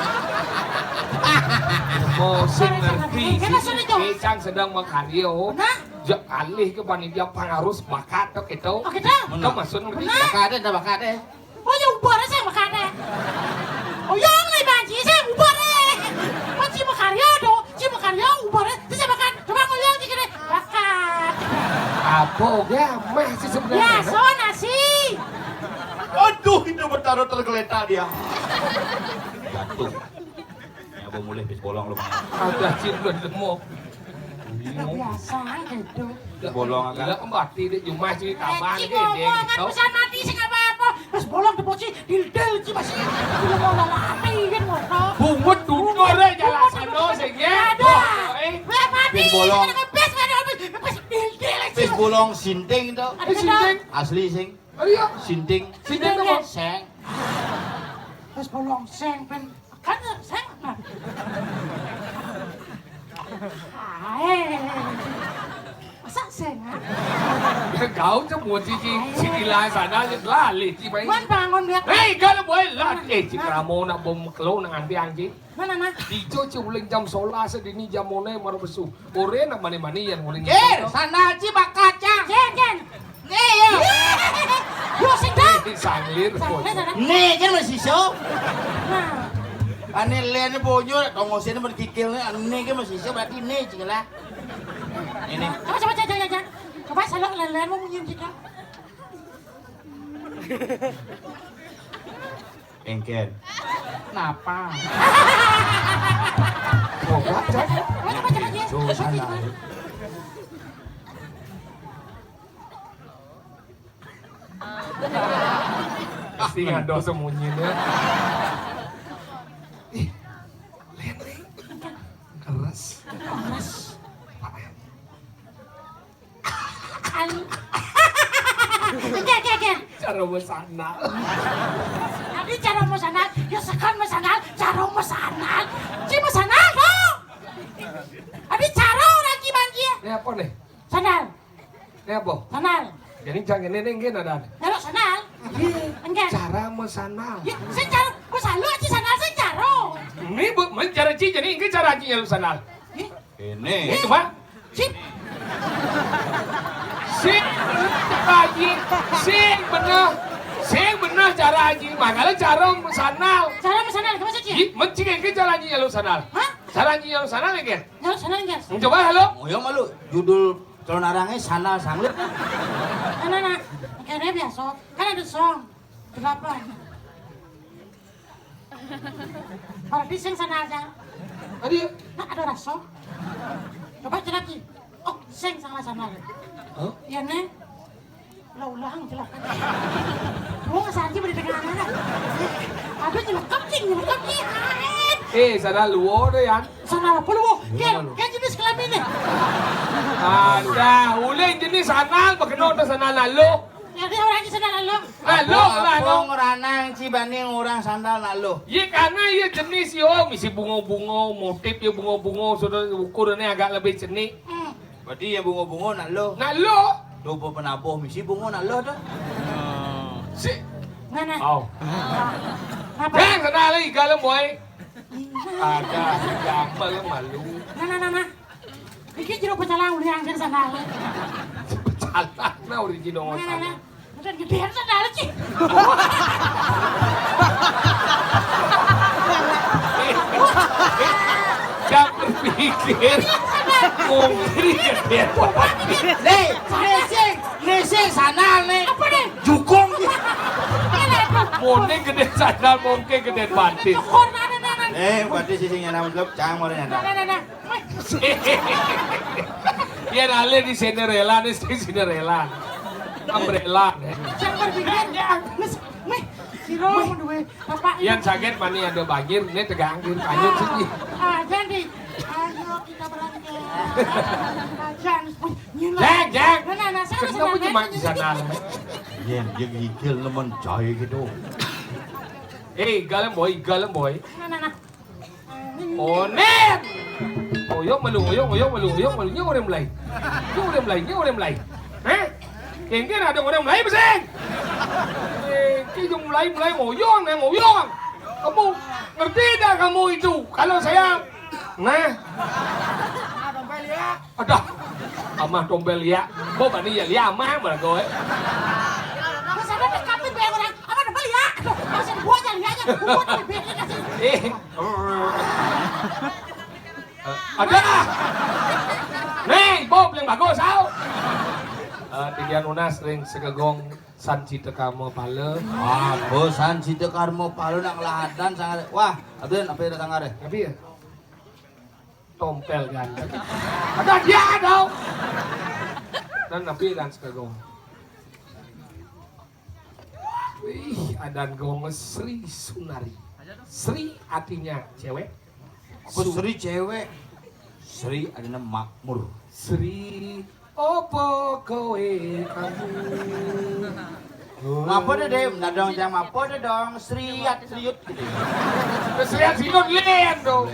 Mau sing ngerti, sih, Cang sedang makarya. Nah. Jak alih ke panitia pangarus bakat tuh gitu. Oh, gitu? Itu maksud ngerti. Bakat, ada bakat, eh. Oh, ya, ubar saya makan, eh. Oh, ya, nggak banci, saya ubar, eh. Banci makarya tuh, ci makarya, ubar, eh. Saya makan, coba ngomong, ci, gini, makan. Apa, ya, mah sih sebenarnya. Ya, so, nasi. Aduh, itu bertaruh tergeletak dia. Jatuh. Ya, abang mulih pis bolong lu. Ada, ci, belum nemu. Biasa, gitu. Bolong agak. Gila, kembati dek jumah, ci, kabar, ci, dek, ngomong, kan, pesan mati, sing apa-apa. Terus bolong, tepuk, ci, dildil, ci, masih. Gila, mau lelaki, kan, ngono. Bungut, dudur, eh, jalan sana, sing, ya. Aduh. Weh, mati. Pis bolong. Pis, pis, pis, dildil, ci. Pis bolong, sinting, tuh. Ada sinting. Asli, sing. Oh, iya. Sinting. Sinting, tuh, seng. Terus bolong, seng, pen. Kan saya makan. Hai. Masa saya nggak? Kau cuma cici, cici lah sana, lali, ci main. Wan bangun dia. Hei, kalau boleh lah. Eh, ci kramo nak bom kelo nak ambil anjing. Mana, nah? Dijo, ci, uling jam solas, dini jam mone, maro besu. Ore nak mani-mani yang uling. Ger, sana, ci, bakacang. Ger, ger. Nih, ya. Yo, sing dong. Sanglir. Sanglir, sanglir. Nih, kan masih iso. Nah. Ane lene bonyo, tongosene men kikil ne, ane kan masih iso, berarti nih, cing lah. Ini. Coba, coba, coba, coba, coba. Coba salok lelen mau munyi cik. Engken. Napa? Coba, coba. Coba, coba, coba. Tuh, sana. Pasti ngado sembunyinya. Ih, lihat nih. Keras. Keras. An-, oke, oke, oke. Cara mesana. Abi cara mesana, ya sekan mesana, cara mesana. Ci mesana, tuh. Abi cara orang ci banjir. Ini apa nih? Sandal. Ini apa? Sandal. Jadi cang ini nih, nggih, ada. Kalau sandal? Iya. Enggak. Cara mesandal. Ya, sing cara, kok salah ci sandal sing cara. Ini, Bu, men cara ci, jadi ini cara ci nyalu sandal. Ih. Ini. Itu, Pak. Cip. Sing bener cara Aji. Sing bener. Sing bener cara Aji. Makanya cara sandal. Cara sandal, gimana sih? Ih, mesti kayak cara Aji nyaluk sandal. Hah? Cara Aji nyaluk sandal ya, Gen? Nyaluk sandal, Gen. Coba, halo. Oh, ya malu. Judul calon arangnya sandal sanglit. Nah, nah, nah. Kayaknya biasa. Kan ada song. Delapan. Berarti sing sana aja. Tadi. Nah, ada rasa. Coba celaki. Oh, sing sama-sama. Hah? Iya, Neng. Lah, ulang, celaka. Gua nggak saja beri tengah anak. Aduh, nyelekap, cing, nyelekap, cing. Aet. Eh, sana lu ada, Yan. Sana apa lu? Iya, kayak, lu. Kayak jenis kelamin nih. Ada, ulih jenis sana, pakai nota sana lalu. Jadi orang di sana lalu. Lalu, apa, lalu. Apa ngeranang Cibaning orang sandal lalu? Iya, karena iya jenis yo, misi bunga-bunga, motif ya bunga-bunga, sudah ukurannya agak lebih cenik. Hmm. Berarti ya bunga-bunga nak lo. Nak lo? Coba penabuh misi bunga nak lo tu. Si. Mana? Oh. Apa? Jangan kenal lagi, galem boy. Ada, gampang malu. Nah, nah, nah, nah. Iki jero pecalang udah angkir sana. Pecalang, nah, udah jino sana. Nah, nah, nah. Udah gedean sana lagi. Jangan berpikir. Mungkin gedean. Nih, nih, sing, nih, sing, sana, nih. Apa nih? Jukung. Ini apa? Mone gede sandal, mungkin gede batin. Jukung, nah, nah, nah, nah. Eh, berarti sisi nyana menjelop, cang mau nyana. Nah, nah, nah, nah. Ya, nale di Cinderella, nih, di Cinderella. Umbrella, nih. Jangan berpikir. Mes, meh, siro, duwe, bapak. Yang sakit mani ada banjir, ini tegang, banjir sini. Ah, jadi, ayo kita berangkat. Jangan, nyulah. Jeng, jeng. Nah, nah, nah, sana, kenapa sana, cuma sana, di sana? Sana. Yang, yang ngikil nemen jaya gitu. Eh, galem boy, galem boy. Nah, nah, nah. Onet! Oyong malu, oyong, oyong malu, oyong malu. Ini orang Melayu. Ini orang Melayu, ini orang Melayu. Hah? Kengken ada orang Melayu, beseng? Eh, ini orang Melayu, Melayu, oyong, nang oyong. Kamu ngerti dah kamu itu? Kalau saya, nah. Ada. Amah tombel ya. Bo bani ya, ya amah malah kowe. Mas ada dekat tuh bayar orang. Amah tombel ya. Aduh, masih buat ya, ya, ya. Buat ya, biar dia kasih. Eh. Ada. Nih, Bob yang bagus, au. Eh, tiga nunas ring segegong san cita karma pala. Ah, bo san cita karma pala nak ngelahadan sangare. Wah, abin apa datang are? Tapi ya. Tompel ganteng. Ada dia dong. Dan tapi dan segegong. Wih, adan gong Sri Sunari. Sri artinya cewek. Apa Su- Sri cewek? Sri adalah makmur. Sri, opo kowe kamu? Apa deh, deh? Ndak dong, jam apa deh dong? Sriat, sriut gitu. Sriat, sriut, lian dong.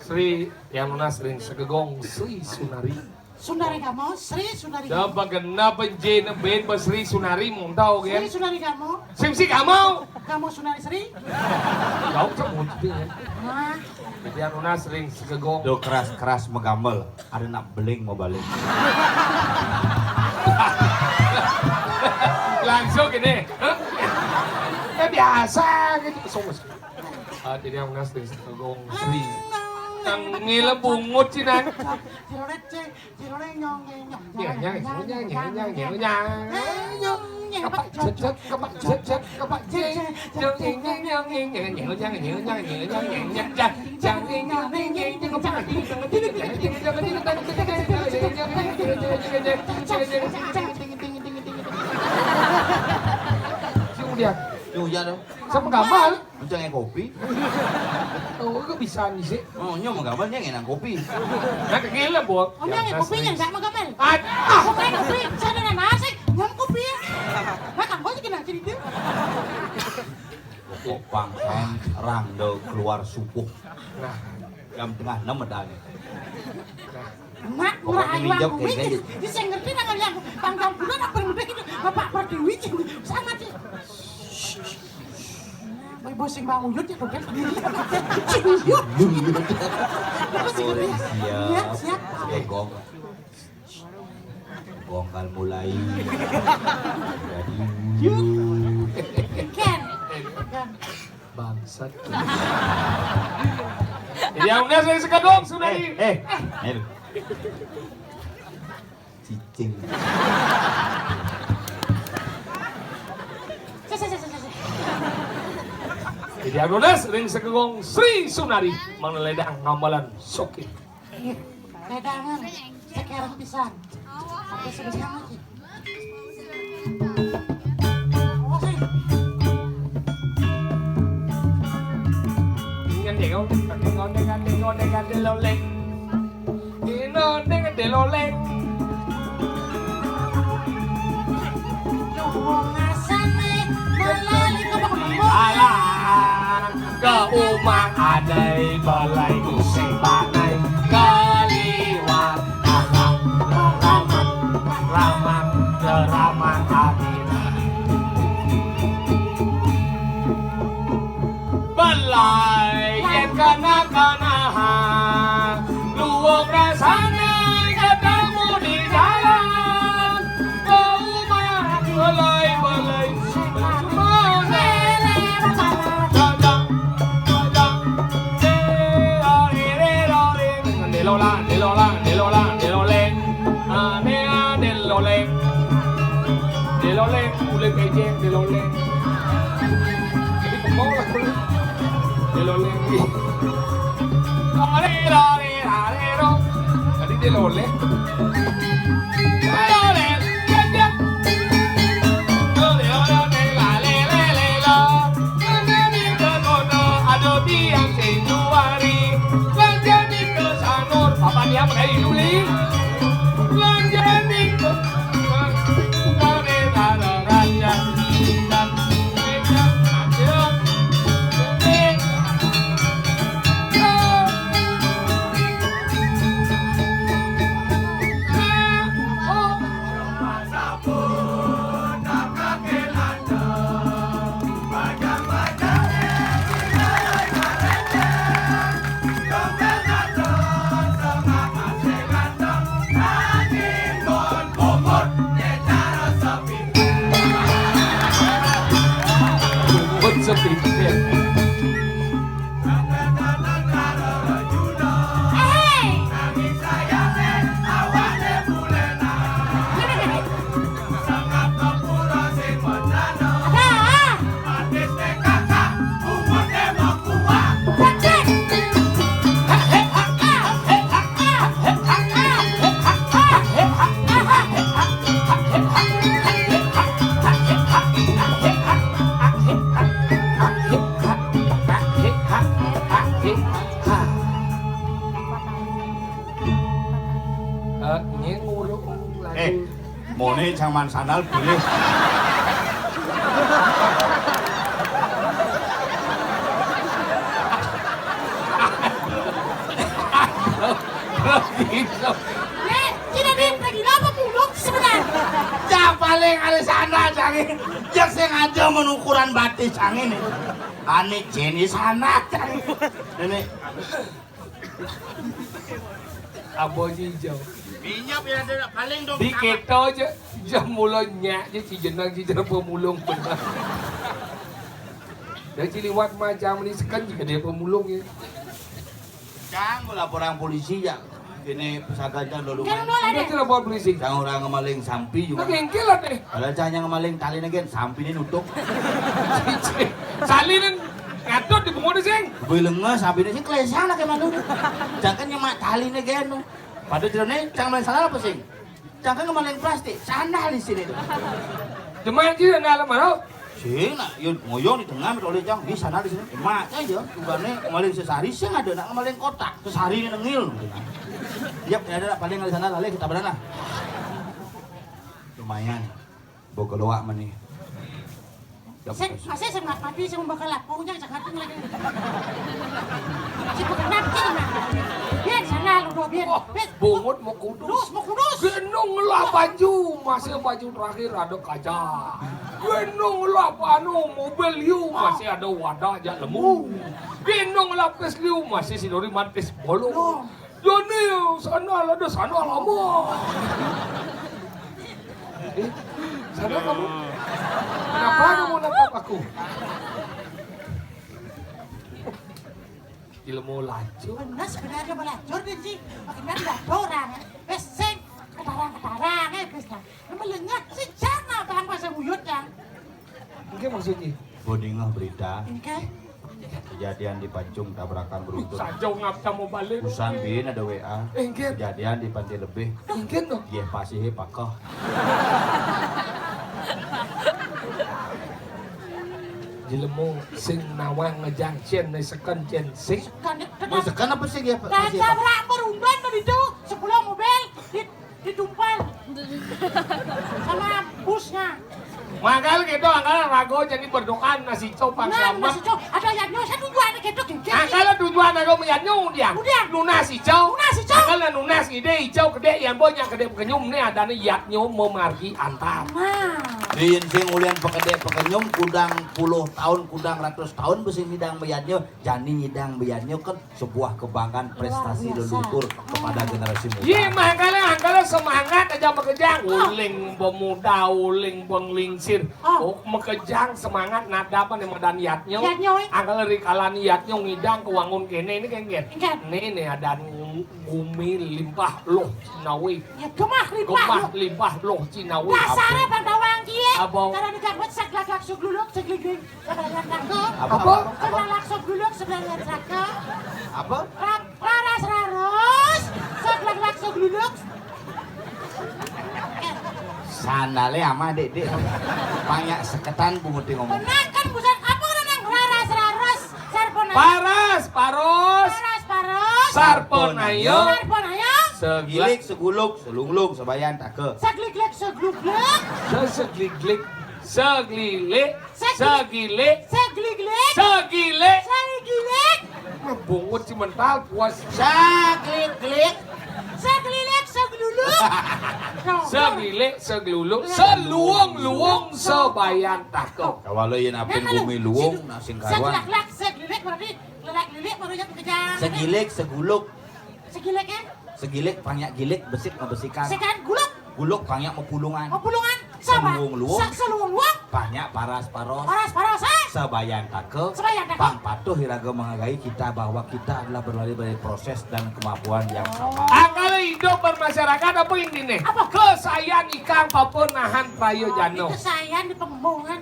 Sri, yang lunas ring segegong Sri Sunari. Sundari kamu, Sri Sundari. Dah kamu. Bagenap ben ben ba Sri Sunari mong tau kan? Sri Sundari kamu. Sim si kamu. Kamu Sundari Sri. Jauh sebut dia. Nah. Jadi anu nasring segegong. Do keras-keras megambel, ada nak beling mau balik. Langsung gini. Hah? Eh biasa gitu. Songus. Ah, jadi anu nasring segegong Sri. Nang ngile bungut sih nang. Sudah. Sudah. Sama gambar. Mencang kopi. Oh, kok bisa nih sih? Oh, nyo menggambar nyo ngenang kopi. Nah, kegila, Bot. Oh, nyo kopi nyo ndak menggambar. Ah, ah. Kopi, kopi, saya ndak nasi, nyo kopi. Nah, kamu aja kena cerita. Pokok pangkain rangda keluar subuh. Nah, jam tengah enam ada nih. Nah. Mak, pokoknya murah ayu minjok aku kayak mikir. Gini. Dia saya ngerti dengan yang Bang Tampunan apa yang udah gitu. Bapak Pertiwi sama dia. Boy bosing Bang Uyut ya, tuh kan. Uyut. Siap, siap. Siap, Gong. Bongkal mulai. Jadi. Ken. Bangsat. Jadi yang udah saya sekedok sudah di. Eh, eh. Cicing. Jadi Adonis ring segegong Sri Sunari mangledang ngambalan sokin. Ih, ledangan sekarang pisan. Tapi sebenarnya lagi. Awas, eh. Dengan dia kau, dengan, dengan, dengan, dengan, dengan, Dino ning deloleng. Wong asane melali kok. Alah, ke umah adai balai usibane kaliwat. Alah, keramat, keramat, keramat hati. Belai yen kana-kanahan, luwung rasane ketemu di jalan. Ke umah belai-belai semana. Delola, delola, delola, deloleng. Ane, ane, deloleng. Deloleng, kulit kejeng, deloleng. Jadi kemau lah kulit. Deloleng. Are, are, are, ro. Tadi deloleng. Deloleng, kejeng. Deloleng, lale, lele, lo. Ane di kono, ado biang sing duari. Lanjani ke sanur, papan dia pakai duli. Lanjani ke What's up, people? Eh, ini ngurung lagi. Eh, mone jangan sandal boleh. Gitu. Nek, tidak ada yang lagi apa muluk sebenarnya. Ya paling ada sandal cari. Ya sengaja menukuran batis angin. Ane jenis anak cari. Ini Abo aja hijau. Minyak ya ada paling dong. Di kita aja jam mula nyak aja ci jenang ci jenang pemulung benar. Dan ci liwat macam ni sekan juga dia pemulung ya. Cang, gua laporan polisi ya. Ini pesagad cang dulu. Kan udah ada. Ada lapor polisi. Cang orang ngemaling sampi juga. Oke, engkel lah deh. Padahal cang yang ngemaling tali nih, Gen. Sampi ini nutup. Sali nih ngadot di bungo sing. Gue lenges sampi ini sih kelesang lah kayak mana. Jangan nyemak tali nih, Gen. Pada jerone cang maling sana apa sih? Cang kan ngemaling plastik, sana di sini tuh. Cuma sih nggak lama tau. Sing nak, yun ngoyong di tengah, oleh cang di sana di sini. Emak aja, bukannya ngemaling sesari sih ada nak ngemaling kotak, sesari ini nengil. Yap, ada nak paling di sana lalai kita berana. Lumayan, bawa keluar mani. Sing, masih sing mati sing bakal laku nya jangan lagi. Sing bakal mati mah. Biar sana lu do biar. Wah, biar. Bungut mau kudus. Kudus, mau kudus. Genung lah baju, masih baju terakhir ada kaca. Genung lah anu mobil liu, masih ada wadah aja lemu. Genung lapis liu, masih si Dori mantis bolu. Joni sana ada sana lama. Eh, sana kamu. Kenapa kamu nangkap aku? Ilmu lacur. Bener sebenarnya melacur deh, Ci. Makin kan nggak ada orang. Wes, sing. Ketarang-ketarang, eh, wes lah. Ini melengat, sejak nah, bang, pas nguyut, Cang. Nggih, maksudnya. Bo dingeh berita. Nggih. Kejadian di Pancung tabrakan beruntun. Saja ngap sama balik. Usan bin ada W A. Nggih. Kejadian di Pantai Lebih. Nggih, no. Yeh, pasih pakeh. Jelema sing nawang ngejang cen, ne seken cen sing. Seken, Mau seken apa sih dia? Dah Masih apa? Tabrak berundan tadi tuh, sepuluh mobil di, ditumpal sama busnya. Mangkal gitu, angkal rago jadi berdoa nasi copang Nah, selamat. Nasi cok, ada yang nyo, saya tujuan gitu, gitu. Angkal tujuan aku melihat nyo dia. Udah. Nunas icau. Nunas icau. Angkal nunas ide icau gede yang banyak gede kenyum ni ada ni yat nyo memargi antar. Nah. Din sing ulian pekede pekenyum kudang puluh tahun, kudang ratus tahun besi midang meyadnya, jani nyidang meyadnya kan sebuah kebanggaan prestasi Luar biasa. Leluhur kepada generasi muda. Ye, makanya angkala semangat aja bekerja. Ah. Uling pemuda, uling penglingsir. Ah. Oh, mekejang semangat nada apa nih madan yatnyo. Yatnyo, eh. Angkala rikalan yatnyo ngidang kewangun kene ini kan, kan. Kan. Nih, nih ada gumi limpah loh cinawi. Ya, gemah limpah Gemah loh. Limpah loh cinawi. Dasare Bang Tawang kie. Apa? Karena tidak buat seglagak sugluluk segligling. Sebelah tangga. Apa? Apa? Sebelah segluluk sebelah tangga. Apa? Ra-, raras raros. Seglagak sugluluk. Sandale ama dek-dek. Banyak seketan punguti ngomong. Benar kan bukan apa orang yang raras raros. Sarpona. Paras, paros. Paras, paros. Sarponayo. Sarponayo. Segilik, seguluk, selunglung, sebayan, take. Segliglik, seglugluk. Sesegliglik. Seglilik. Segli- Segilik. Segliglik. Segilik. Segilik. Mah bungut si mental puas. Saglik-glik. Seglilik, segluluk. Segilik, segluluk, seluung-luung, sebayan, take. Kawala yen apin Nah, kalau gumi luung, situ, nah, sing karuan. Seglak-lak, seglilik berarti Lelak lilik baru yang kejang. Segilik, seguluk. Segilik ya? Segilik, panyak gilik, besik, ngebesikan. Sekan guluk. Guluk, panyak mepulungan. Mepulungan. Sama. Seluung luung. Se-, seluung luung. Panyak paras paros. Paras paros, eh? Sebayan take. Sebayan take. Pang patuh iraga menghargai kita bahwa kita adalah berlari dari proses dan kemampuan yang sama. Angkala hidup bermasyarakat apa intinya? Apa? Kesayan ikang papa nahan prayo jano. Kesayan di pengembangan.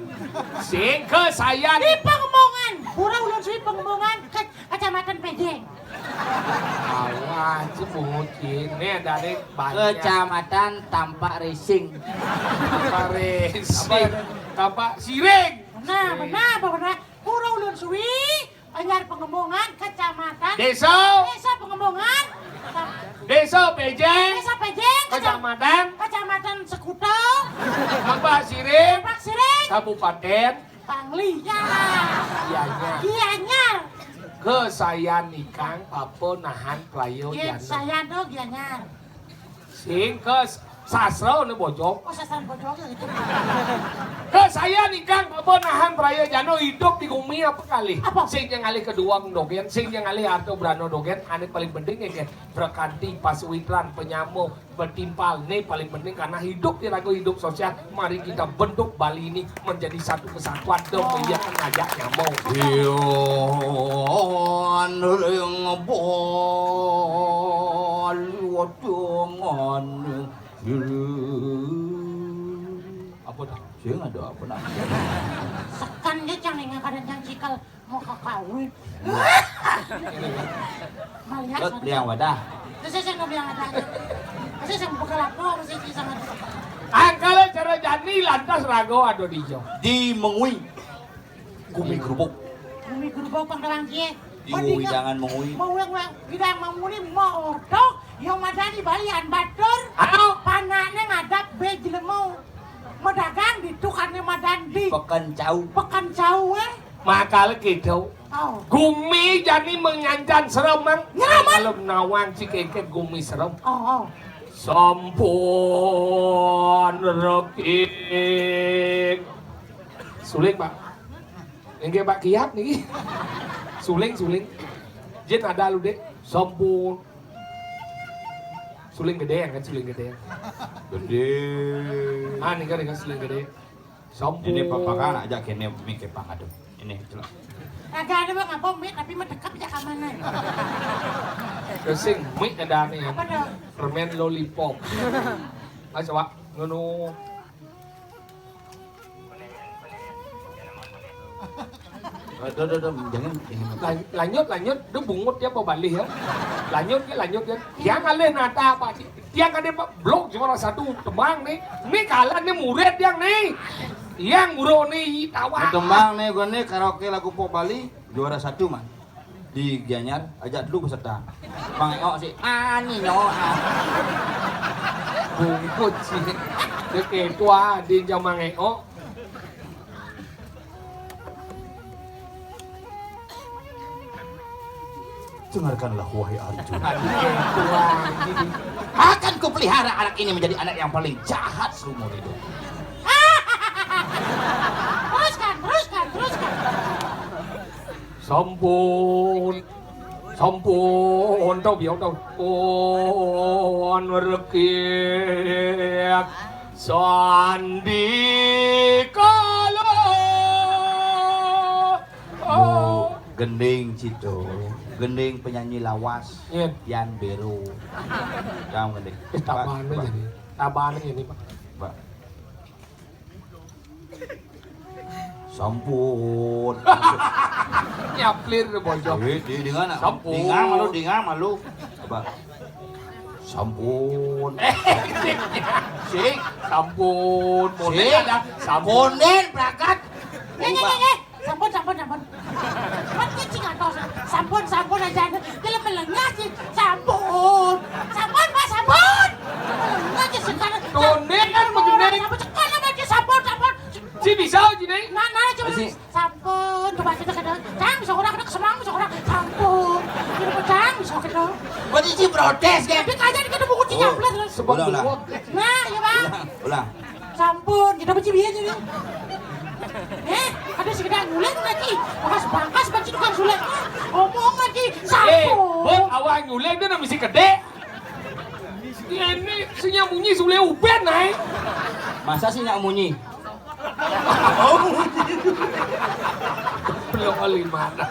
Sing kesayan. Di pengembangan. Pura ulun suwi pengembangan. Ke-, Kecamatan Pejeng. Awah, itu bungut ini dari banyak. Kecamatan Tampak Racing. Tampak Racing. Apa? Tampak Siring. Nah, Siring. Benar, apa benar? Pura Ulun Suwi, Banjar Pengembangan, Kecamatan Desa. Desa Pengembangan. Desa Pejeng. Desa Pejeng, Kecam-, Kecamatan. Kecamatan Sekuto. Tampak Siring. Tampak Siring. Kabupaten. Bangli. Ya. Gianyar. Gianyar. Kesayan ikang papa nahan prayo Gin jana. Sayan, oh, Gianyar. Sing ke s-, sastra ne bojong. Oh, sastra bojong ya itu. Kesayan ikang papa nahan prayo jana hidup di gumi apa kali? Apa? Sing yang alih kedua dogen, sing yang alih harta brana dogen, ane paling penting ya, kan? Berkanti, pasuitran, penyamo, bertimpal. Ini paling penting karena hidup di raga hidup sosial. Mari kita bentuk Bali ini menjadi satu kesatuan demi Oh. Ia ngajak nyambung. Iya, ring Bali wadongan. Apa dah? Sing ada apa nak? Sekan dia cang ingat kadang cang cikal. Mau kakawin. Malihat Lut, liang wadah. Terus saya nggak bilang ada aja. Terus saya buka lapor, terus saya sama. Angkala cara jani lantas raga ada di jo. Di Mengwi. Gumi Gerubuk. Gumi Gerubuk pang terang kie. Di Oh, di wewidangan Mengwi. Mau yang, yang, tidak mau ni mau ordo, yang ada di Bali an batur. Anu. Panaknya ngadap be jelema. Medagang di tukangnya madan di Pekan Cau. Pekan Cau, eh. Makala gitu. Oh. Gumi jani menyancan serem, Mang. Nyerem, Mang. Kalau nawang cikeket gumi serem. Oh, oh. Sampun rekik. Suling, Pak. Inggih, Pak Kiat niki. Suling, suling. Jin ada lu, Dek. Sampun. Suling gedé kan, suling gedé. Gedé. Ah, nika, nika suling gedé. Sampun. Ini papakan aja kéné mik pang, aduh. Ini celak. Kagak ada, Bang, apa mik tapi mah dekat aja ka mana. Kesing mik ada nih. Apa dong? Permen lollipop. Ah, coba ngono. Aduh, aduh, aduh, jangan, jangan. Lan-, lanjut, lanjut. Dia bungut dia bawa balih ya. Lanjut ya, lanjut ya. Yang alih nata apa sih? Tiang kadé, Pak, blok juara satu tembang nih. Nih kalah nih murid yang nih. Yang guru nih tawa. Tembang nih, gua nih karaoke lagu pop Bali juara satu, man. Di Gianyar, ajak dulu peserta. Mang Eo sih, ani nyo. Bungkut sih. Dia ketua di jam Mang Eo. Dengarkanlah, wahai Arjuna. Akan kupelihara anak ini menjadi anak yang paling jahat seumur hidup. Teruskan, teruskan, teruskan. Sampun. Sampun, tau biau tau. Pun rekik sandikala. Oh. Gending Cito, gending penyanyi lawas, iya. Yan Bero. Kamu gending. Eh, tabahan aja nih. Tabahan aja nih, Pak. Pak. Sampun. Nyaplir deh, bocor. Eh, di, di mana? Sampun. Dingang malu, dingang malu. Coba. Sampun. Sik. Sampun. Monden sik. Ada. Sampun. Monden, berangkat. Nge, nge, nge, nge. Sampun, sampun, sampun. Kan kecing atau sa-, sampun, sampun aja. Dia melengah sih. Sampun. Sampun, Pak, sampun. Melengah aja sekarang. Monden kan begini. Sampun, sekarang aja sampun, sampun. Si bisa, Ji, nih. Nah, nah, coba. Si. Sampun, coba kita kedua. Cang, bisa orang kena kesemang, bisa orang. Sampun. Kita pecang, bisa kedua. Buat isi protes, kan? Tapi kagak dikena buku tiga belas. Oh. Sebab ulang, ulang. Nah, ya, Bang. Ulang, ulang. Sampun, kita benci biar jadi. Eh, ada sekedar nguling lagi. Bakas-bakas baju tukang sulek. Ngomong lagi, eh, sampun. Bang, awal nguling dia nang misi kedé. Ini sing nyak munyi sule uben ae. Masa sing nyak munyi? Belum kali mana.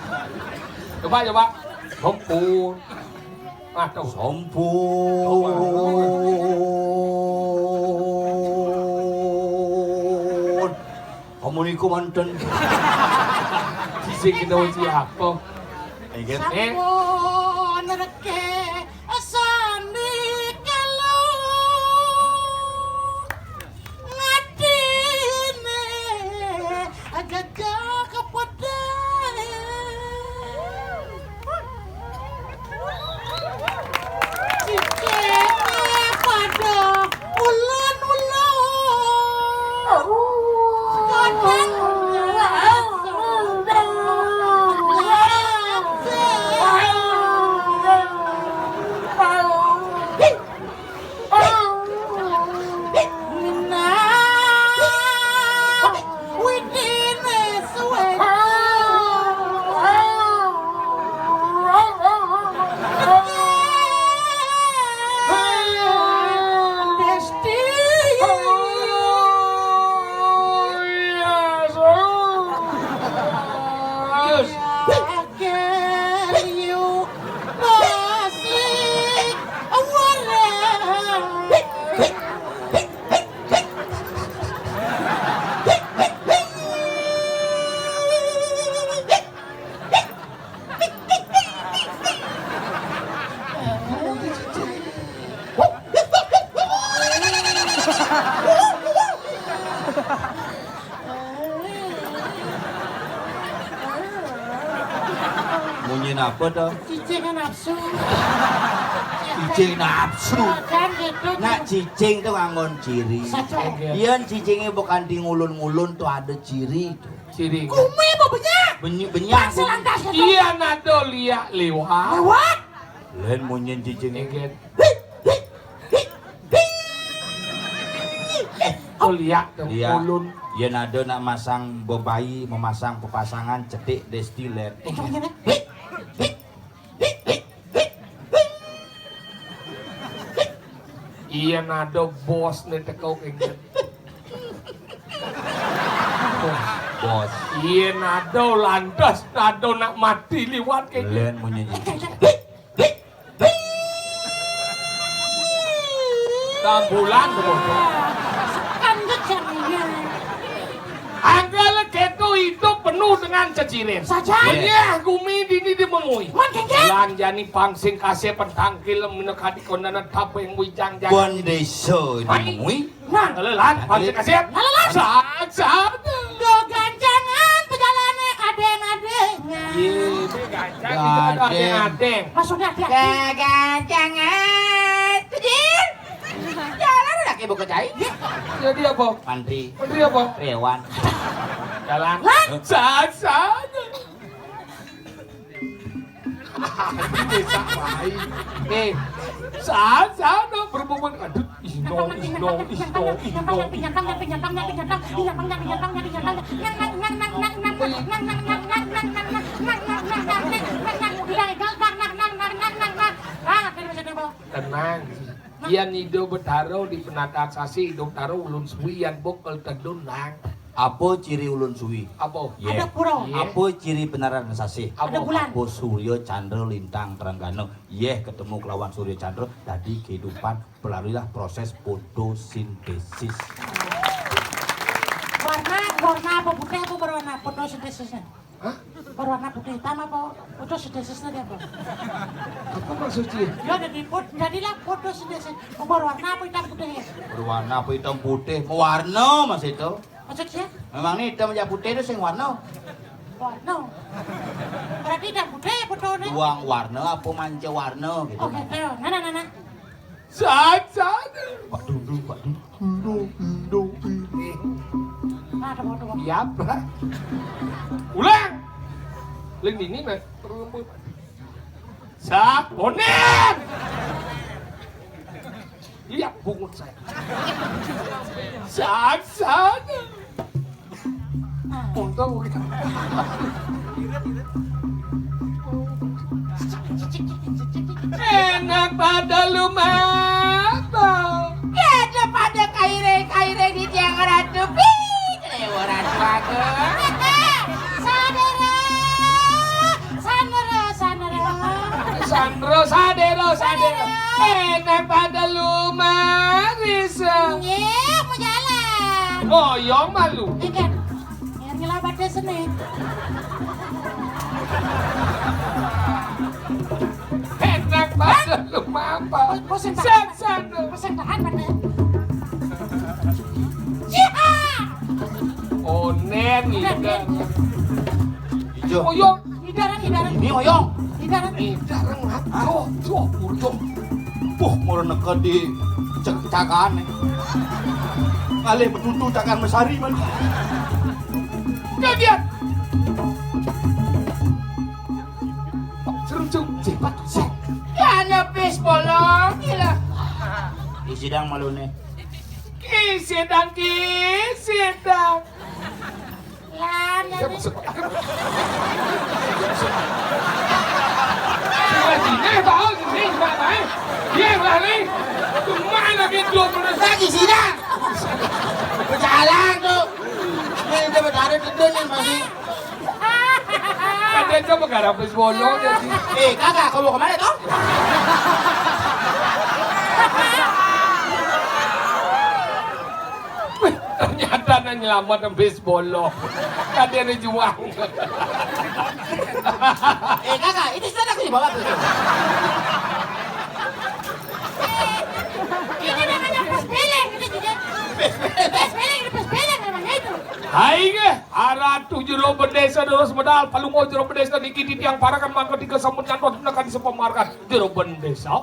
Coba, coba. Sampun. Aduh. Sampun. Kamu niku manten. Sisi kita uji apa? Ingat, eh? Sampun reke sandikala. Ngadine gagah kepada. Cicing pada ulun-ulun. Kadang Munyi napa to? Cicing nafsu. Cicing nafsu. Kan gitu. Nak cicing to nganggon ciri. Satu. Yén cicingé bukan di ngulun-ngulun to ada ciri to. Ciri. Kumi apa benyak? Benyak, benyak. Pas lantas gitu. Iya, nado liak liwat. Liwat? Lén munyin cicing. Inggih. Tuh liak, tuh liak. Ulun. Yén ada nak masang bebayi, memasang pepasangan, cetik destiler. Itu bener. Hik, hik, hik, hik, hik, hik. Iya, nado bos né teko kéngkén. Bos. Iya, nado lantas, nado nak mati liwat kéngkén. Lén munyi. Tambulan, bodoh. Kan jadinya. Anggal kéto hidup penuh dengan ceciren. Saja. Iya, gumi dini dimengui. Mon kéngkén. Lan jani pang sing kasih pentangkil minakadi kondana taping wijang jani. Kon désa dimengui. Nah, lelan, pang sing kasih. Nah, lelan. Saat, saat. Go gancangan pejalané adéng-adéngan. Iya, gancangan itu adéng-adéng. Maksudnya hati-hati. Go gancangan. Tujin. Jalan udah ke buku cai. Jadi apa? Mantri. Mantri apa? Rewan. Jalan. Lan. Saat, saat. Bisa main. Eh, saat, saat berhubungan. Aduh, ih, no, ih, no, ih, no, ih, no. Tenang. Yan Ida Betara di penata sasi, Ida Betara ulun suwi, yan bok kel tedun nang. Apa ciri ulun suwi? Apa? Yéh. Ada pura. Yéh. Apa ciri penataran sasi? Apa? Ada bulan. Apa surya, candra, lintang, terang gana. Yéh, ketemu kelawan surya candra, tadi kehidupan pelaluilah proses fotosintesis. Warna, warna apa putih apa berwarna fotosintesisnya? Hah? Berwarna putih hitam apa fotosintesis tadi apa? Apa maksudnya? Ya, jadi fot-, jadilah fotosintesis. Berwarna apa hitam putih ya? Berwarna apa hitam putih? Mewarna, Mas, itu. Maksudnya? Memang nih hitam aja putih itu sing warna. Warna. Berarti hitam putih ya fotonya? Buang warna apa manca warna gitu. Oh, gitu. Nah, nah, nah, nah. Saat, saat. Pak Dundu, Pak Dundu. Dundu, Dundu. Ada mau, ada mau. Iya, Pak. Ulang. Lin ini, Mas. Saat, Onen. Iya, bungut saya. Saat, saat. Untung kita. Enak pada lumaku. Enak pada kairé-kairé di tiang ratu. Pik, lewaran bagus. Saudara, saudara, saudara. Sandro, sadero, sadero. Enak pada lumaris. Nggih, mau jalan. Ngoyong malu. Enggak. Biar ngelabate seni. Enak pada lumapa. Pusing tahan. Set, set. Pusing tahan pada. Siha. Onen, udah, Ida. Ijo. Oyong. Idaran, idaran. Ini oyong. Idaran. Idaran. Tuh, tuh, ujung. Puh, mau neka di cek-, cakan. Ngalih betutu cakan mesari, man. Kaget. Serem, Cuk. Cepat, set. Ya, nepis bolong, gila. Isi dang maluné. Isi dang, isi dang. Lan, ya, lan. Maksud apa? Sini, tahu, sini, Pak, Pak. Dia lari. Cuma lagi dua puluh lagi, sini. Berjalan tuh. Ini udah berdarah, gedé nih, masih. Ada aja mengharap wis bolong ya, sih. Eh, kakak, kamu kemana, toh? Wih, ternyata nang nyelamat habis bolong. Kadéna juang. Eh, kakak, itu sudah aku dibawa tuh. Ini namanya pes beleng, ini juga. Pes beleng, ini pes beleng namanya itu. Hai, nggih, aratu jero bendésa terus medal, palungguh jero bendésa niki titiang parakan mangga tiga sampun nyantos menawi sampun marakan jero bendésa.